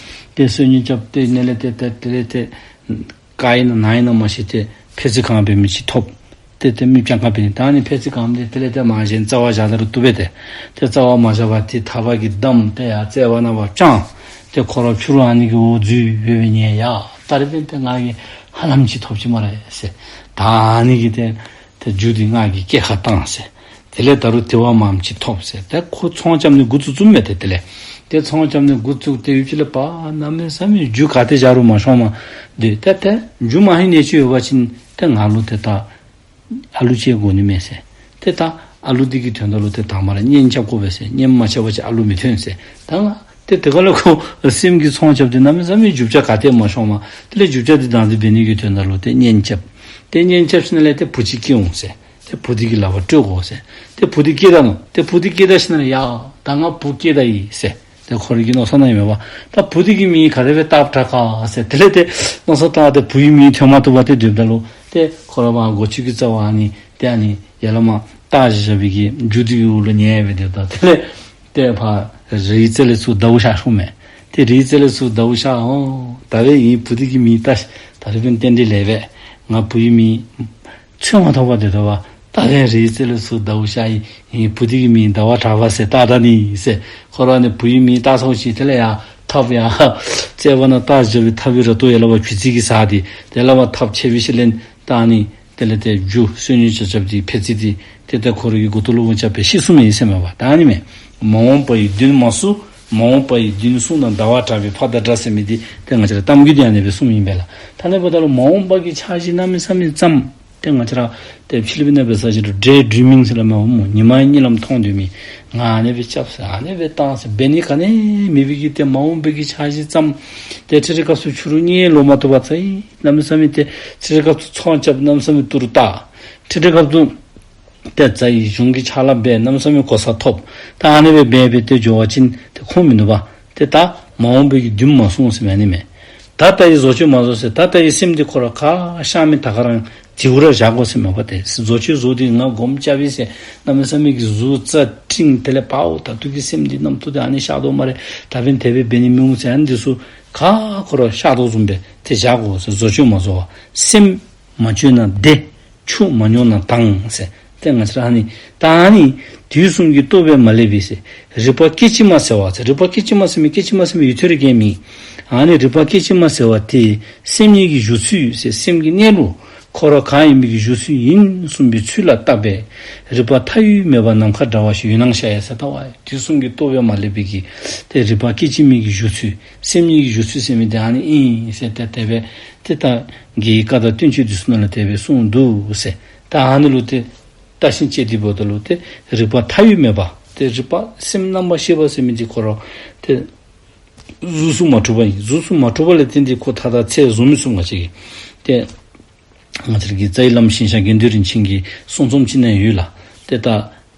ཏེ་བསོད་སྙོམས་རྐྱབ་སྟེ་ནི་ལས་ཏེ་ཏེ་དེ་ལས་ཏེ་ག་ཨིན་ན་ན་ཨིན་ན་མ་ཤེས་ཏེ་ཕད་ཙི་གང་འབད་མི་ཅིག་ཐོབ། ཏེ་ཏེ་མི་སྤྱང་ཀ་འབད་ནི། ད་ནི་ཕད་ཙི་གང་འདི་དེ་ལས་ཏེ་མ་གཞན་རྩ་བ་བཞག་ད་རུང་བཏུབ་པས་ཏེ། ཏེ་རྩ་བ་མ་བཞག་པར་ཏེ་ཐག་པ་གིས་བསྡམས། ཏེ་ཡར་རྩ་བ་ནང་ཕར་བརྐྱངས། ཏེ་ཁོ་ར་ཕྱི་རུ་ཨ་ནི་གི་འོག་འཛུལ་སྦེ་སྦེ་ཉལ་ཡ། ད་རེས་འབདན་ཏེ་ང་གིས་ཧ་ལམ་ཅིག་ཐོབ་ཅི་སྨ་རེ་ཟེར། ད་ཨ་ནི་གི་ཏེ་ཏེ་རྒྱུ་འདི་ང་གིས་སྐྱེལ་ཁ་བཏང་ཟེར། དེ་ལས་ད་རུང་དེ་བ་མངམ་ཅིག་ཐོབ་ཟེར། ཏེ་ཁོ་ཚོང་རྐྱབ་ནི་འགོ་བཙུགས་བཙུགསཔ་མས་ཏེ། དེ་ལས་ཏེ་ཚོང་རྐྱབ་ནི་འགོ་བཙུགས་ཏེ་ཡུན་ཅིག་ལས་ཕར་གནམ་མེད་ས་མེད་རྒྱུ་ག་ཏེ་བཞག་རུང་མ་ཤོངམ་འདི་ཏེ་ཏེ་རྒྱུ་མ་ཧིང་ནི་ཅིག་ཡོད་པ་ཅིན་ཏེ་ང་ལུ་ཏེ་ད་ཨ་ལུ་ཅིག་དགོ་ནི་མས་ཟེར། ཏེ་ད་ ཨ་ལུ་འདི་གི་དོན་དག་ལུ་ཏེ་དང་པ་ར་གཉེན་རྐྱབ་དགོ་པས་ཟེར། གཉེན་མ་རྐྱབ་པ་ཅིན་ཨ་ལུ་མི་ཐོན་ཟེར། ད་ང་ཏེ་དེ་ཁར་ལུ་ཁོ་སེམས་ཀྱི་ཚོང་རྐྱབ་སྟེ་གནམ་མེད་ས་མེད་རྒྱུ་ཆ་ག་ཏེ་མ་ཤོང་མས། དེ་ལས་རྒྱུ་ཆ་འདི་བདག་འཛིན་འབད་ནི་གི་དོན་དག་ལུ་ཏེ་གཉེན་རྐྱབ། ཏེ་གཉེན་རྐྱབ་ཞིནམ་ལས་ཏེ་བུ་ཅིག་སྐྱེ་འོང་ཟེར། ཏེ་བུ་འདི་གི་ལག་པར་སྤྲོད་དགོ་ཟེར། ཏེ་བུ་འདི་སྐྱེས་ད་ནུག། ཏེ་བུ་འདི་སྐྱེས་ད་ཞིནམ་ལས་ཡ་ད་ང་བུ་སྐྱེས་ད་ཡི་ཟེར། ཏེ་ཁོ་ར་གིས་མནོ་བསམ་བཏང་ཡི་མས་པ། ད་བུ་འདི་གི་མིང་ག་དེ་སྦེ་བཏགས་བཏགས་ག་ཟེར། དེ་ལས་ཏེ་མནོ་བསམ་བཏང་སྟེ་བུའི་མིང་ཐོན་མ་བཏུབ་པར་ཏེ་སྡོདཔ་ད་ལུ་ཏེ་ཁོ་ར་མར་སྒོ་ཅིག་གི་རྩ་བར་ཨ་ནི་ཏེ་ཨ་ནི་ཡར་ལས་མར་བཏགས་བཞག་བཞག་པའི་གི་རྒྱུ་འདི་གི་འོག་ལུ་ཉལ་སྦེ་སྡོདཔ་ད་དེ་ལས་ཏེ་ཕར་རིའི་རྩེ་ལས་ཚུར་ཟླཝ་ཤར་སོང་མས། ཏེ་རིའི་རྩེ་ལས་ཚུར་ཟླཝ་ཤར་འོང་། ད་འབདན་ངེའི་བུ་འདི་གི་མིང་བཏགས་ཤིག། ད་རིས་འབདན་རྟེན་འབྲེལ་ལེགས་པས། ང་བུའི་མིང་འཚོལ་མ་ཐོབ་པར་སྡོད་དོ་བ། ད་ལྟོ་རིའི་རྩེ་ལས་ཚུར་ཟླཝ་ཤར་ཡི། ངེའི་བུ་འདི་གི་མིང་ཟླ་བ་གྲགས་པ་ཟེར་བཏགས་ད་ནི་ཟེར། ཁོ་ར་ནི་བུའི་མིང་བཏགས་ཚརཝ་ཅིག་དེ་ལས་ཡར་ཐགཔ་ཡར་རྩེ་བར་ན་བཏགས་བཞག་པའི་ཐགཔ་ར་ཏོ་ཡར་ལས་ཕར་བྱུག་ཙི་གི་ཟ་སྟེ་དེ་ལས་ཕར་ཐགཔ་ཆེ་བའི་ཤུལ་ལས་ད་ཨ་ནི་དེ་ལས་ཏེ་རྒྱུ་བསོད་སྙོམས་རྐྱབ་རྐྱབ་སྟེ་ཕད་ཙི་སྟེ་ཏེ་ད་ཁོ་ར་གི་མགུ་ཏོ་ལུ་འོང་རྐྱབ་སྦེ་ཤི་སོང་མི་ཨིན་ཟེར་མས་པ། ད་ཨ་ནི་མས། མ་འོངས་པ་ཡི་མདུན་མ་བསུ། མ་འོངས་པ་ཡི་མདུན་བསུ་ན། ཟླ་བ་གྲགས་པའི་ཕ་དང་འདྲ་ཟེར་མི་འདི་ཏེ་ང་བཅས་ར་གཏམ་རྒྱུད་འདི་ཨ་ནི་སྦེ་གསུངམ་ཨིན་པས་ལགས། ད་ཨ་ནི་འབདཝ་ད་ལུ་མ་འོངས་པ་གི་འཆར་གཞི་གནམ་མེད་ས་མེད་བརྩམ། ཏེ་ང་བཅས་ར་ཏེ་ཕྱི་གླིང་པའི་ནང་འབད་ས་ཅིག་རུང་ཌེ་ཌི་རི་མིང་ཟེར་སླབ་མས་པ་སྨོ། ཉི་མ་གཉིད་ལམ་མཐོང་སྡོད་མི། ང་ཨ་ནི་སྦེ་རྐྱབ་ཟེར་ཨ་ནི་སྦེ་བཏང་ཟེར་འབད་ནི་ག་ནི་མེད་པའི་གི་ཏེ་མ་འོངས་པའི་གི་འཆར་གཞི་བརྩམ། ཏེ་འཕྲལ་འཕྲལ་སྐབས་སུ་ཕྱི་རུ་གཉིད་ལོག་མ་བཏུབ་པར་ཚ་ཡི། གནམ་མེད་ས་མེད་ཏེ་འཕྲལ་འཕྲལ་སྐབས་སུ་ཚོང་རྐྱབ། གནམ་མེད་ས་མེད་ཏི་རུ་བཏགས། འཕྲལ་འཕྲལ་སྐབས་སུ་ཏེ་རྩ་ཡི་གཞུང་གི་ཕྱག་ལཱ་འབད། གནམ་མེད་ས་མེད་གོ་ས་ཐོབ། ད་ཨ་ནི་སྦེ་འབད་འབད་དེ་འགྱོ་བ་ཅིན་ཏེ་ཁུངས་མིན་འདུག་པ། ཏེ་ད་མ་འོངས་པའི་གི་མདུན་མ་བསུ་ཟེར་མི་ཨ་ནི་མས། ད་ལྟ་ཡི་བཟོ་བཅོས་མ་བཟོ་ཟེར། ད་ལྟ་ཡི་སེམས་འདི་ཁོ་ར་ག་ཤར་མི་ད་ག་ར་དེ་གུ་ར་བཞག་དགོ་ཟེར་མས་པ། ཏེ་བཟོ་བཅོས་བཟོ་སྟེ་ང་སྒོམ་རྐྱབ་ཡི་ཟེར་གནམ་མེད་ས་མེད་ཀྱི་གཟུགས་རྩ་སྤྲིང་དེ་ལས་པའོ་ད་ལྟོ་གི་སེམས་འདི་རྣམ་རྟོག་འདི་ཨ་ནི་ཤར་དོ་སྨ་རེ། ད་འབདན་དེ་སྦེ་འབད་ནི་མི་འོང་ཟེར་ཨ་ནི་འདི་ཚུ་ག་ཁོ་ར་ཤར་དོ་བཟུམ་སྦེ་ཏེ་བཞག་དགོ་ཟེར། བཟོ་བཅོས་མ་བཟོ་བར་སེམས་མ་བཅོས་ན་བདེ། ཆུ་མ་མྱོང་ན་དྭངས་ཟེར། ཏེ་ང་བཅས་ར་ཨ་ནི་ད་ཨ་ནི་དུས་གསུམ་གྱི་རྟོག་པས་མ་བསླད་པའི་ཟེར། རིག་པ་སྐད་ཅིག་མ་ཟེར་བ་ཟེར། རིག་པ་སྐད་ཅིག་མ་ཟེར་མི་སྐད་ཅིག་མ་ཟེར་མི་ཡུན་ཐུང་རེ་གི་མིང་། ཨ་ནི་རིག་པ་སྐད་ཅིག་མ་ཟེར་བ་དེ་སེམས་ཉིད་ཀྱི་བཞུགས་ཚུལ་ཟེར། སེམས་ཀྱི་གནས་ལུགས་ཁོ་ར་གང་ཡིན་མིན་གྱི་བཞུགས་ཚུལ་ཡིན་གསུངས་པའི་ཚུལ་ལ་བརྟགས་པས། རིག་པ་མཐའ་དབུས་མེད་པ་ནམ་མཁའ་འདྲ་བ་ཞིག་ཡོད་སྣང་ཤར་ཡ་ཟེར། ད་བ་དུས་གསུམ་གྱི་རྟོག་པས་མ་བསླད་པའི་གི་ཏེ་རིག་པ་སྐད་ཅིག་མའི་གི་བཞུགས་ཚུལ་སེམས་ཉིད་ཀྱི་བཞུགས་ཚུལ་ཟེར་མི་དེ་ཨ་ནི་ཨིན་ཟེར། ཏེ་དེ་སྦེ་ཏེ་ད་རྒྱའི་བཀའ་དང་བསྟན་བཅོས་འདི་ཚུ་ནང་ལུ་དེ་སྦེ་གསུངས་འདུག་ཟེར། ད་ཨ་ནི་ལུ་ཏེ་བརྟགས་ཤིང་དཔྱད་དེ་འབདཝ་ད་ལུ་ཏེ་རིག་པ་མཐའ་དབུས་མེད་པ་ཏེ་རིག་པ་སེམས་རྣམ་པར་ཤེས་པ་ཟེར་མི་འདི་ཁོ་ར་ཏེ་གཟུགས་སུ་མ་གྲུབ་པ་ཨིན། གཟུགས་སུ་མ་གྲུབ་པ་ལས་བརྟེན་ཏེ་ཁོ་ཐ་དད་ཚད་བཟུང་མི་ཚུགས། ང་བཅས་ཀྱིས་ཏེ་ང་བཅས་ཀྱི་རྩ་བའི་བླམ་ཞིང་གཤེགས་དགེ་འདུན་རིན་ཆེན་གྱི་གསུང་རྩོམ་ཅིག་ནང་ཡོད་ལགས། ཏེ་ད་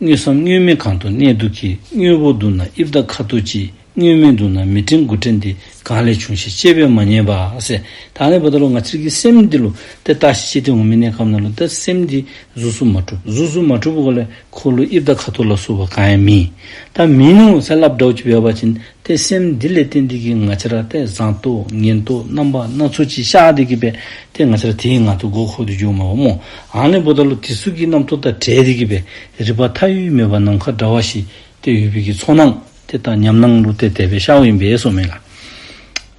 དངོས་སམ་དངོས་མེད་གང་དུ་གནས་འདུག་གི། དངོས་པོ་འདུག་ན་དབྱིབས་དང་ཁ་དོག་ཅིག། དངོས་མེད་འདུག་ན་མི་དྲན་དགུ་དྲན་ཏེ། གང་ལས་བྱུང་ཞེས་དཔྱད་པས་མ་རྙེད་པ་ཟེར། ད་ཨ་ནི་འབདཝ་ད་ལུ་ང་བཅས་ཀྱི་སེམས་འདི་ལུ་ཏེ་བརྟག་ཞིབ་དཔྱད་དེ་འོང་མི་གནས་སྐབས་ནང་ལུ་ཏེ་སེམས་འདི་གཟུགས་སུ་མ་གྲུབ། གཟུགས་སུ་མ་གྲུབ་པ་ལས་ཁོ་ལུ་དབྱིབས་དང་ཁ་དོག་ལ་སོགས་པ་གང་ཡང་མེད། ད་མེད་ནུག་ཟེར་སླབ་འདྲཝ་ཅིག་འབད་བ་ཅིན་ཏེ་སེམས་འདི་ལས་བརྟེན་ཏེ་གིས་ང་བཅས་ར་ཏེ་བཟང་ཏོག་ངན་ཏོག་རྣམ་པ་སྣ་ཚོགས་ཅིག་ཤར་ཏེ་གིས་སྦེ་ཏེ་ང་བཅས་ར་དེའི་ངང་དུ་མགོ་འཁོར་ཏེ་འགྱོཝ་མས་པ་སྨོ། ཨ་ནི་འབདཝ་ད་ལུ་དེ་ཚུ་གི་རྣམ་རྟོག་དང་བྲལ་ཏེ་གིས་སྦེ་རིག་པ་མཐའ་དབུས་མེད་པ་ནམ་མཁའ་འདྲ་བ་ཞིག་ཏེ་ཡོད་པའི་གི་ཚོར་སྣང་ཏེ་ད་ཉམས་སྣང་ལུ་ཏེ་དེ་སྦེ་ཤརཝ་ཨིན་པས་གསུངམ་མས་ལགས།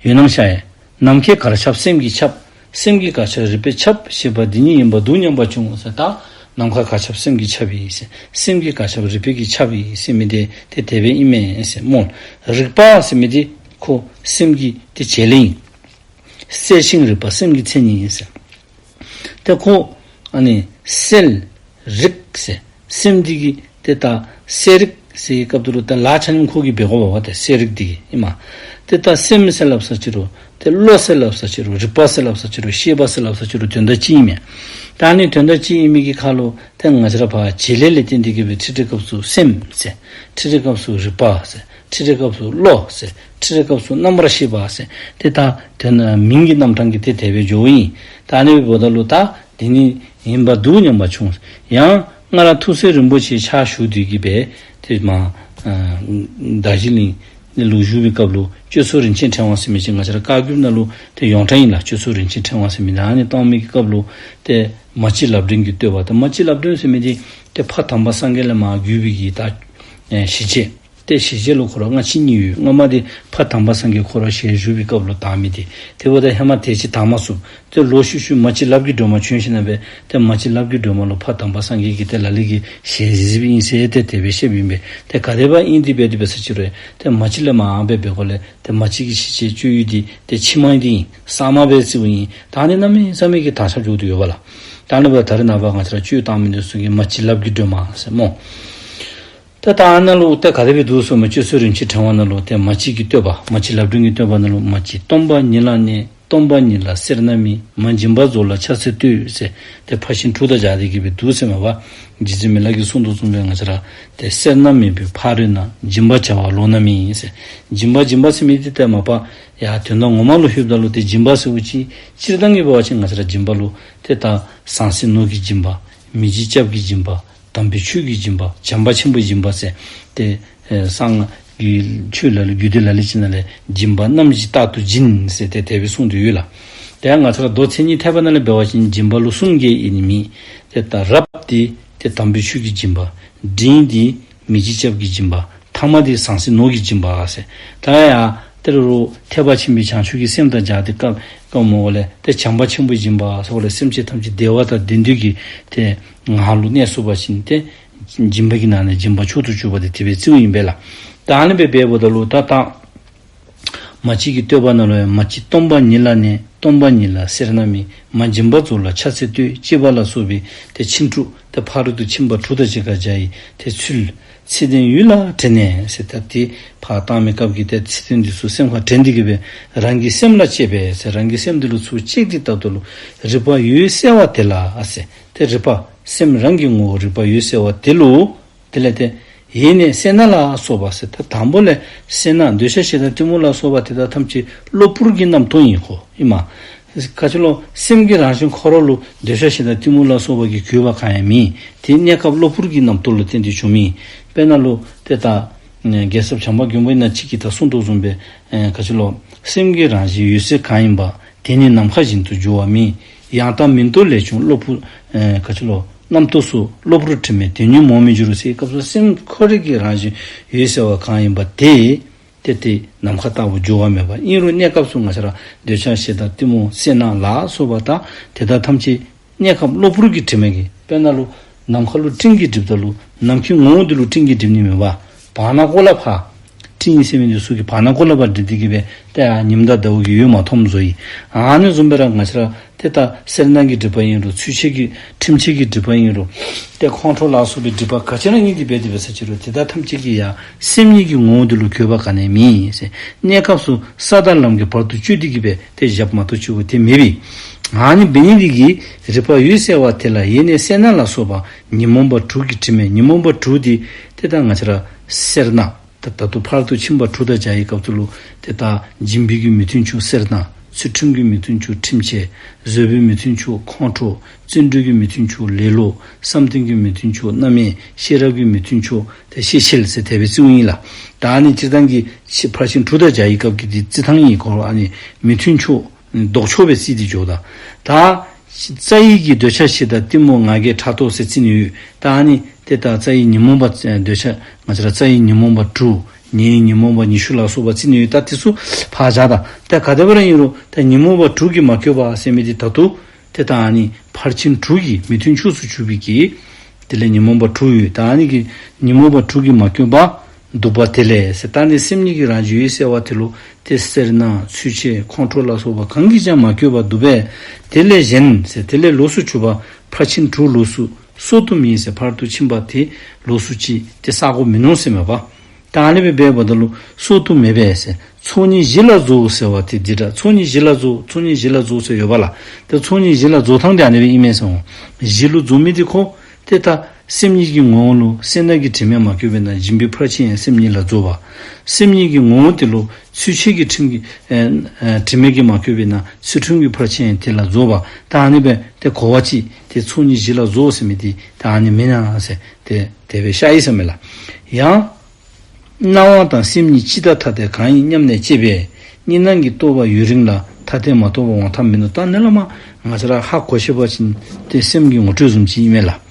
ཡོད་སྣང་ཤར་ཡ། ནམ་མཁའི་གར་ཁྱབ་སེམས་ཀྱིས་ཁྱབ། སེམས་ཀྱི་གར་ཁྱབ་རིག་པས་ཁྱབ་ཞེས་པ་འདི་ཉིད་ཡིན་པར་འདུག་སྙམ་པ་བྱུང་ཟེར། ད་ནམ་མཁའ་གར་ཁྱབ་སེམས་ཀྱིས་ཁྱབ་ཡི་ཟེར། སེམས་ཀྱི་གར་ཁྱབ་རིག་པའི་གིས་ཁྱབ་ཡི་ཟེར་མི་དེ་ཏེ་དེ་སྦེ་ཨིན་མས་ཟེར་སྨོ། རིག་པ་ཟེར་མི་དེ་ཁོ་སེམས་ཀྱི་ཏེ་བྱེད་ལས་ཨིན། གསལ་ཤིང་རིག་པ་སེམས་ཀྱི་མཚན་ཉིད་ཨིན་ཟེར། ཏེ་ཁོ་ཨ་ནི་གསལ་རིག་ཟེར་སེམས་འདི་གིས་ཏེ་ད་གསལ་རིག་ཟེར་བའི་སྐབས་དེ་ལུ་ད་ལཱ་ཆ་མཉམ་ཁོ་གིས་འབད་དགོ་པས་པ། ཏེ་གསལ་རིག་འདི་གིས་ཨིན་མས། ཏེ་ད་སེམས་ཟེར་སླབ་ས་ཅིག་རུང་ཏེ་བློ་ཟེར་སླབ་ས་ཅིག་རུང་རིག་པ་ཟེར་སླབ་ས་ཅིག་རུང་ཤེས་པ་ཟེར་སླབ་ས་ཅིག་རུང་དོན་དག་གཅིག་ཨིན་མས། ད་ཨ་ནི་དོན་དག་གཅིག་ཨིན་མི་གི་ཁར་ལུ་ཏེ་ང་བཅས་ར་ཕར་བྱེད་ལས་ལས་བརྟེན་ཏེ་གིས་སྦེ་འཕྲལ་འཕྲལ་སྐབས་སུ་སེམས་ཟེར། འཕྲལ་འཕྲལ་སྐབས་སུ་རིག་པ་ཟེར། འཕྲལ་འཕྲལ་སྐབས་སུ་བློ་ཟེར། འཕྲལ་འཕྲལ་སྐབས་སུ་རྣམ་པར་ཤེས་པ་ཟེར། ཏེ་ད་དོན་མིང་གི་རྣམ་གྲངས་ཀྱིས་ཏེ་དེ་སྦེ་འགྱོཝ་ཨིན། ད་ཨ་ནི་འབདཝ་ད་ལུ་ད་འདི་ནི་ཡིན་པར་འདུག་སྙམ་པ་བྱུང་། ཡང་སྔར་ཐུགས་སྲས་རིན་པོ་ཆེའི་ཕྱག་ཞུ་སྟེ་གིས་སྦེ་ཏེ་མར་ཨ་མདའ་བཞི་གླིང་ལུ་བཞུགས་པའི་སྐབས་ལུ་སྤྱོད་ཚོགས་རིན་ཆེན་ཕྲེང་བ་ཟེར་མི་ཅིག་ང་བཅས་ར་བཀའ་བརྒྱུད་ནང་ལུ་ཏེ་ཡོངས་གྲགས་ཨིན་ལགས། སྤྱོད་ཚོགས་རིན་ཆེན་ཕྲེང་བ་ཟེར་མི་ཨ་ནི་བཏང་མི་གི་སྐབས་ལུ་ཏེ་མ་གཅིག་ལབ་སྒྲོན་གྱི་བསྟོད་པ། ཏེ་མ་གཅིག་ལབ་སྒྲོན་ཟེར་མི་འདི་ཏེ་ཕ་དམ་པ་སངས་རྒྱས་ལས་མར་བརྒྱུད་པའི་གི་ད་ཨེ་ཞལ་ཆད། ཏེ་ཞལ་ཆད་ལུ་ཁོ་ར་སྔ་ཕྱི་གཉིས་ཡོད། སྔ་མ་འདི་ཕ་དམ་པ་སངས་རྒྱས་ཁོ་ར་ཞལ་བཞུགས་པའི་སྐབས་ལུ་དར་མི་འདི། དེ་འབདཝ་ད་ཧེ་མ་དེ་ཅིག་དར་མ་ཚུགས། ཏེ་ལོག་ཤུལ་ཤུལ་མ་གཅིག་ལབ་ཀྱི་སྒྲོལ་མ་བྱོན་ཞིནམ་ལས་ཏེ་མ་གཅིག་ལབ་ཀྱི་སྒྲོལ་མ་ལུ་ཕ་དམ་པ་སངས་རྒྱས་ཀྱིས་ཏེ་ལ་ལུ་གིས་ཞལ་གཟིགས་ཡི་ཟེར་ཏེ་དེ་སྦེ་བཤདཔ་ཨིན་པས། ཏེ་ག་དེ་སྦེ་ཨིན་ཏེ་འབད་དེ་འབད་ས་ཅིག་རུང་ཏེ་མ་གཅིག་ལས་མར་ཨ་སྦེ་འབད་དགོ་ལས་ཏེ་མ་གཅིག་གི་ཞལ་ཆད་གཅོད་ཡུལ་འདི་ཏེ་ཕྱི་མ་འདི་ཨིན། གསར་མ་སྦེ་བརྩིཝ་ཨིན། ད་ཨ་ནི་གནམ་མེད་ས་མེད་ཀྱི་དར་ཁྱབ་འགྱོ་དོ་ཡོདཔ་ལགས། ད་ནི་བ་ད་རེས་ནངས་པ་ང་བཅས་ར་བཅོས་བཏང་མི་འདི་ཚུ་གིས་མ་གཅིག་ལབ་ཀྱི་སྒྲོན་མ་ཟེར་སྨོ། ཏེ་ད་ཨ་ནཱ་ལུ་ཏེ་ག་དེ་སྦེ་འདུག་ཟེར་སྨོ། སྤྱོད་ཚུལ་རིན་ཆེན་ཕྲེང་བ་ནང་ལུ་ཏེ་མ་གཅིག་གི་བསྟོད་པ། མ་གཅིག་ལབ་སྒྲོན་གྱི་བསྟོད་པ་ནང་ལུ། མ་གཅིག་སྟོང་པ་ཉིད་ལ་གནས། སྟོང་པ་ཉིད་ལ་སེར་སྣ་མེད། མ་སྦྱིན་པ་རྫོགས་ལ་ཕྱག་འཚལ་བསྟོད་ཟེར། ཏེ་ཕར་ཕྱིན་དྲུག་དང་སྦྱར་ཏེ་གི་སྦེ་འདུག་ཟེར་མས་པ། རྗེ་བཙུན་མི་ལ་གིས་གསུངས་དོ་བཟུམ་སྦེ་ང་བཅས་ར་ཏེ་སེར་སྣ་མེད་པའི་ཕ་རོལ་ན། སྦྱིན་པ་བྱ་བ་ལོག་ན་མེད་ཟེར། སྦྱིན་པ་སྦྱིན་པ་ཟེར་མི་འདི་ཏེ་མ་པ་ཡར་དོན་དག་ངོ་མ་ལུ་ལྷོདཔ་ད་ལུ་ཏེ་སྦྱིན་པ་ཟེརཝ་ཅིག་སྤྱིར་བཏང་གི་འབད་བ་ཅིན་ང་བཅས་ར་སྦྱིན་པ་ལུ་ཏེ་ད་ཟང་ཟིང་ནོར་གྱི་སྦྱིན་པ། མི་འཇིགས་སྐྱབས་ཀྱི་སྦྱིན་པ། དམ་པའི་ཆོས་ཀྱི་སྦྱིན་པ། བྱམས་པ་ཆེན་པོའི་སྦྱིན་པ་ཟེར། ཏེ་ཨེ་གསང་སྔགས་ཀྱི་ཆོས་ལ་ལུ་རྒྱུད་སྡེ་ལ་ལུ་ཅིག་ནང་ལས་སྦྱིན་པ་རྣམ་བཞི་རྟག་ཏུ་སྦྱིན་ཟེར་ཏེ་དེ་སྦེ་གསུངས་ཏེ་ཡོད་ལགས། ཏེ་ང་བཅས་ར་མདོ་མཚན་ཉིད་ཐེག་པ་ནང་ལས་འབད་བ་ཅིན་སྦྱིན་པ་ལུ་གསུམ་གྱིས་དབྱེ་ནི་མེད། ཏེ་ད་རབ་འདི་ཏེ་དམ་པའི་ཆོས་ཀྱི་སྦྱིན་པ། འབྲིང་འདི་མི་འཇིགས་སྐྱབས་ཀྱི་སྦྱིན་པ། ཐ་མ་འདི་ཟང་ཟིང་ནོར་གྱི་སྦྱིན་པ་ཟེར། ད་ཡང་ཏེ་རུང་ཐེག་པ་ཆེན་པོའི་བྱང་ཆུབ་ཀྱི་སེམས་དང་སྦྱར་ཏེ་སྐབས་སྐབས་སྨོ་ལས་ཏེ་བྱམས་པ་ཆེན་པོའི་སྦྱིན་པ་ཟེརཝ་ལས་སེམས་ཅན་ཐམས་ཅད་བདེ་བ་དང་ལྡན་འདོད་ཀྱི་ཏེ་ངང་ལུ་གནས་ཚུགས་པ་ཅིན་ཏེ་སྦྱིན་པ་གི་ནང་ནས་སྦྱིན་པ་མཆོག་ཏུ་གྱུར་པ་དེ་དེ་སྦེ་བརྩིཝ་ཨིན་པས་ལགས། ད་ཨ་ནི་སྦེ་འབདཝ་ད་ལུ་ད་ད་མ་གཅིག་གི་བསྟོད་པ་ནང་ལུ་ཡང་མ་གཅིག་སྟོང་པ་ཉིད་ལ་གནས། སྟོང་པ་ཉིད་ལ་སེར་སྣ་མེད། མ་སྦྱིན་པ་རྫོགས་ལ་ཕྱག་འཚལ་བསྟོད། ཅེས་པ་ལ་སོགས་པའི་ཏེ་ཕྱིན་དྲུག་ཏེ་ཕ་རོལ་ཏུ་ཕྱིན་པ་དྲུག་དང་གཅིག་ཁར་སྦྱར་བའི་ཏེ་ཚུལ། ཚིག་དོན་ཡུལ་ལ་དྲན་ནས་ཟེར། ད་དེ་ཕར་བཏང་མི་སྐབས་ཀྱི་ཏེ་ཚིག་དོན་འདི་ཚུ་སེམས་ཁར་དྲན་ཏེ་གི་སྦེ་རང་གི་སེམས་ལ་དཔྱད་པས་ཟེར། རང་གི་སེམས་འདི་ལུ་ཚུར་དཔྱད་དེ་ལྟཝ་ད་ལུ་རིག་པ་འོད་གསལ་བ་དེ་ལ་ཟེར། ཏེ་རིག་པ་སེམས་རང་གི་ངོ་བོ་རིག་པ་འོད་གསལ་བ་དེ་ལུ། དེ་ལས་ཏེ་ཡེ་ནས་སེར་སྣ་ལ་སོགས་པ་ཟེར། ད་དང་པོ་ལས་སེར་སྣ་འདོད་ཆགས་ཞེ་སྡང་གཏི་མུག་ལ་སོགས་པ་དེ་དག་ཐམས་ཅད་གློ་བུར་གྱི་རྣམ་རྟོག་ཨིན་ཁོ་ཨིན་མས། ག་ཅི་ལོ། སེམས་ཀྱི་རང་བཞིན་ཁོ་ར་ལུ་འདོད་ཆགས་ཞེ་སྡང་གཏི་མུག་ལ་སོགས་པ་གི་གོས་པ་གང་ཡང་མེད། དེ་གནས་སྐབས་གློ་བུར་གྱི་རྣམ་རྟོག་ལུ་བརྟེན་ཏེ་བྱུང་མི། དཔེར་ན་ལུ་ཏེ་ད་རྒྱལ་ཚབ་བྱམས་པ་མགོན་པོ་ཡིན་ན་ཅིག་གིས་ད་གསུངས་དོ་བཟུམ་སྦེ་ཨེ་ག་ཅི་ལོ། སེམས་ཀྱི་རང་བཞིན་འོད་གསལ་གང་ཡིན་པ། དེ་ནི་ནམ་མཁའ་བཞིན་དུ་འགྱུར་བ་མེད། ཡང་དག་མིན་རྟོག་ལས་བྱུང་གློ་བུར་ཨེ་ག་ཅི་ལོ། རྣམ་རྟོག་སོགས་གློ་བུར་དྲི་མས་དེ་ཉོན་མོངས་མི་འགྱུར་ཟེར་སྐབས་སུ་སེམས་ཁོ་རའི་གི་རང་བཞིན་འོད་གསལ་བ་གང་ཡིན་པ་དེ། ཏེ་དེ་ནམ་མཁའ་ལྟ་བུ་འགྱུར་བ་མེད་པ་ཨིན་རུང་གནས་སྐབས་སུ་ང་བཅས་ར་འདོད་ཆགས་ཞེ་སྡང་གཏི་མུག་སེར་སྣ་ལ་སོགས་པ་དང་དེ་དག་ཐམས་ཅད་གནས་སྐབས་གློ་བུར་གྱི་དྲི་མ་གིས། དཔེར་ན་ལུ་ནམ་མཁའ་ལུ་སྤྲིན་གྱིས་བསྒྲིབས་ད་ལུ་ནམ་མཁའི་ངོ་བོ་འདི་ལུ་སྤྲིན་གྱིས་བསྒྲིབས་ནི་མེད་པ། བར་ན་ཀོ་ལ་ཕར་སྤྲིན་ཟེར་མི་འདི་ཚུ་གིས་བར་ན་ཀོ་ལ་ཕར་བསྒྲིབས་ཏེ་གི་སྦེ་ཏེ་ཨ་ཉིམ་དང་ཟླཝ་གིས་འོད་མ་མཐོངམ་བཟོ་ཡི། ཨ་ནི་བཟུམ་སྦེ་ར་ང་བཅས་ར་ཏེ་ད་སེར་སྣ་གིས་བསྒྲིབས་པ་ཨིན་རུང་ཚུལ་ཁྲིམས་ཀྱིས་བསྒྲིབས་པ་ཨིན་རུང་ཏེ་ཁོང་ཁྲོ་ལ་སོགས་པའི་སྒྲིབ་པ་ག་ཅི་ར་ཨིན་ཏེ་འབད་དེ་འབད་ས་ཅི་རུང་དེ་དག་ཐམས་ཅད་ཀྱི་ཡང་སེམས་ཉིད་ཀྱི་ངོ་བོ་འདི་ལུ་གོས་པ་ག་ནི་ཡང་མེད་ཟེར། གནས་སྐབས་སུ་ས་དང་ལམ་གྱི་བར་དུ་གཅོད་དེ་གི་སྦེ་ཏེ་བཞགཔ་མ་གཏོགས་གཅིག་པོ་དེ་མེད་པས། ཨ་ནི་འབད་ནི་འདི་གིས་རིག་པ་འོད་གསལ་བ་དེ་ལ་ཡེ་ནས་སེར་སྣ་ལ་སོགས་པ་ཉོན་མོངས་པ་དྲུག་གི་དྲི་མས། ཉོན་མོངས་པ་དྲུག་འདི་ཏེ་ད་ང་བཅས་ར་སེར་སྣ། ད་ད་ལྟོ་ཕར་ཏུ་ཕྱིན་པ་དྲུག་དང་སྦྱར་བའི་སྐབས་སུ་ལུ་ཏེ་ད་སྦྱིན་པའི་གི་མི་མཐུན་ཕྱོགས་སེར་སྣ། ཚུལ་ཁྲིམས་ཀྱི་མི་མཐུན་ཕྱོགས་ཁྲིམས་ཆད། བཟོད་པའི་མི་མཐུན་ཕྱོགས་ཁོང་ཁྲོ། བརྩོན་འགྲུས་ཀྱི་མི་མཐུན་ཕྱོགས་ལེ་ལོ། བསམ་གཏན་གྱི་མི་མཐུན་ཕྱོགས་རྣམ་གཡེང་། ཤེས་རབ་ཀྱི་མི་མཐུན་ཕྱོགས་ཏེ་ཤེས་འཆལ་ཟེར་དེ་སྦེ་བརྩིཝ་ཨིན་ལགས། ད་ཨ་ནི་སྤྱིར་བཏང་གི་ཕྱི་ཕར་ཕྱིན་དྲུག་དང་སྦྱར་བའི་སྐབས་ཀྱི་འདི་རྩི་ཐངས་ཨིན། ཁོ་ཨ་ནི་མི་མཐུན་ཕྱོགས་ལྡོག་ཕྱོགས་སྦེ་བརྩི་སྟེ་འགྱོཝ་ད། ད་རྩ་བའི་གི་འདོད་ཆགས་ཞེ་སྡང་གཏི་མུག་ང་རྒྱལ་ཕྲག་དོག་ཟེར་བརྩི་ནི་ཡོད། ད་ཨ་ནི་ཏེ་ད་རྩ་བའི་ཉོན་མོངས་པ་འདོད་ཆགས་ང་བཅས་ར་རྩ་བའི་ཉོན་མོངས་པ་དྲུག། ཉེ་བའི་ཉོན་མོངས་པ་ཉི་ཤུ་ལ་སོགས་པ་བརྩི་ནི་ཡོད། ད་དེ་ཚུ་ཕར་བཞག་ད། ད་ག་དེ་སྦེ་ར་ཨིན་རུང་ད་ཉོན་མོངས་པ་དྲུག་གིས་མ་གོས་པ་ཟེར་མི་འདི་ད་ལྟོ་ཏེ་ད་ཨ་ནི་ཕར་ཕྱིན་དྲུག་གི་མི་མཐུན་ཕྱོགས་སུ་གྱུར་པའི་གི་དེ་ལས་ཉོན་མོངས་པ་དྲུག་ཡོད། ད་ཨ་ནི་གི་ཉོན་མོངས་པ་དྲུག་གིས་མ་གོས་པ། འདུག་པ་དེ་ལས་ཟེར། ད་ནི་སེམས་ཉིད་ཀྱི་རང་བཞིན་འོད་གསལ་བ་དེ་ལུ་ཏེ་སེར་སྣ་ཚུལ་འཆལ་ཁོང་ཁྲོ་ལ་སོགས་པ་གང་གིས་ཀྱང་མ་གོས་པར་འདུག་པས། དེ་ལས་གཞན་ཟེར་དེ་ལས་ལོགས་སུ་གྱུར་པ་ཕར་ཕྱིན་དྲུག་ལོགས་སུ་སྲོག་ཏུ་མེད་ཟེར་ཕར་ཏུ་ཕྱིན་པ་དེ་ལོགས་སུ་ཅིག་ཏེ་བསག་དགོ་མིན་ནུག་ཟེར་མས་པ། ད་ཨ་ནི་སྦེ་འབདཝ་ད་ལུ་སྲོག་ཏུ་མེད་པས་ཟེར། ཚོགས་གཉིས་གཞི་ལ་རྫོགས་ཟེར་བ་དེ་འདི་འདྲ། ཚོགས་གཉིས་གཞི་ལ་རྫོགས། ཚོགས་གཉིས་གཞི་ལ་རྫོགས་ཟེར་ཡོད་པ་ལགས། ཏེ་ཚོགས་གཉིས་གཞི་ལ་རྫོགས་ཐངས་དེ་ཨ་ནི་སྦེ་ཨིན་མས་ཟེར་འོང་། གཞི་ལུ་རྫོགས་མི་འདི་ཁོ་ཏེ་ད་སེམས་ཉིད་ཀྱི་ངོ་བོ་ལུ་སེར་སྣ་གི་དྲི་མས་མ་གོས་པས་ན་སྦྱིན་པའི་ཕར་ཕྱིན་ཡང་སེམས་ཉིད་ལ་རྫོགས་པ། སེམས་ཉིད་ཀྱི་ངོ་བོ་དེ་ལུ་ཚུལ་འཆལ་གྱི་ཁྲིམས་ཀྱི་ཨེ་ཨེ་དྲི་མས་ཀྱིས་མ་གོས་པས་ན་ཚུལ་ཁྲིམས་ཀྱི་ཕར་ཕྱིན་ཡང་དེ་ལ་རྫོགས་པ། ད་ཨ་ནི་སྦེ་ཏེ་གོ་བ་ཅིག་ཏེ་ཚོགས་གཉིས་གཞི་ལ་རྫོགས་ཟེར་མི་འདི་ད་ཨ་ནི་མེན་ན་ཟེར་ཏེ་དེ་སྦེ་ཤར་ཡི་ཟེར་མས་ལགས། ཡང་སྣང་བ་དང་སེམས་གཉིས་གཅིག་ལྟར་ཐ་དད་གང་ཡིན་སྙམ་ནས་དཔྱད་པས། གཉིས་སྣང་གི་རྟོག་པ་ཡུན་རིང་ལ་ཐ་དད་མ་རྟོགས་པ་འོང་ཐབས་མིན་ནོ། ད་ནི་བླ་མ་ང་བཅས་ར་ཧ་གོ་ཤེས་པ་ཅིན་ཏེ་སེམས་ཀྱི་ངོ་སྤྲོད་བཟུམ་ཅིག་ཨིན་མས་ལགས།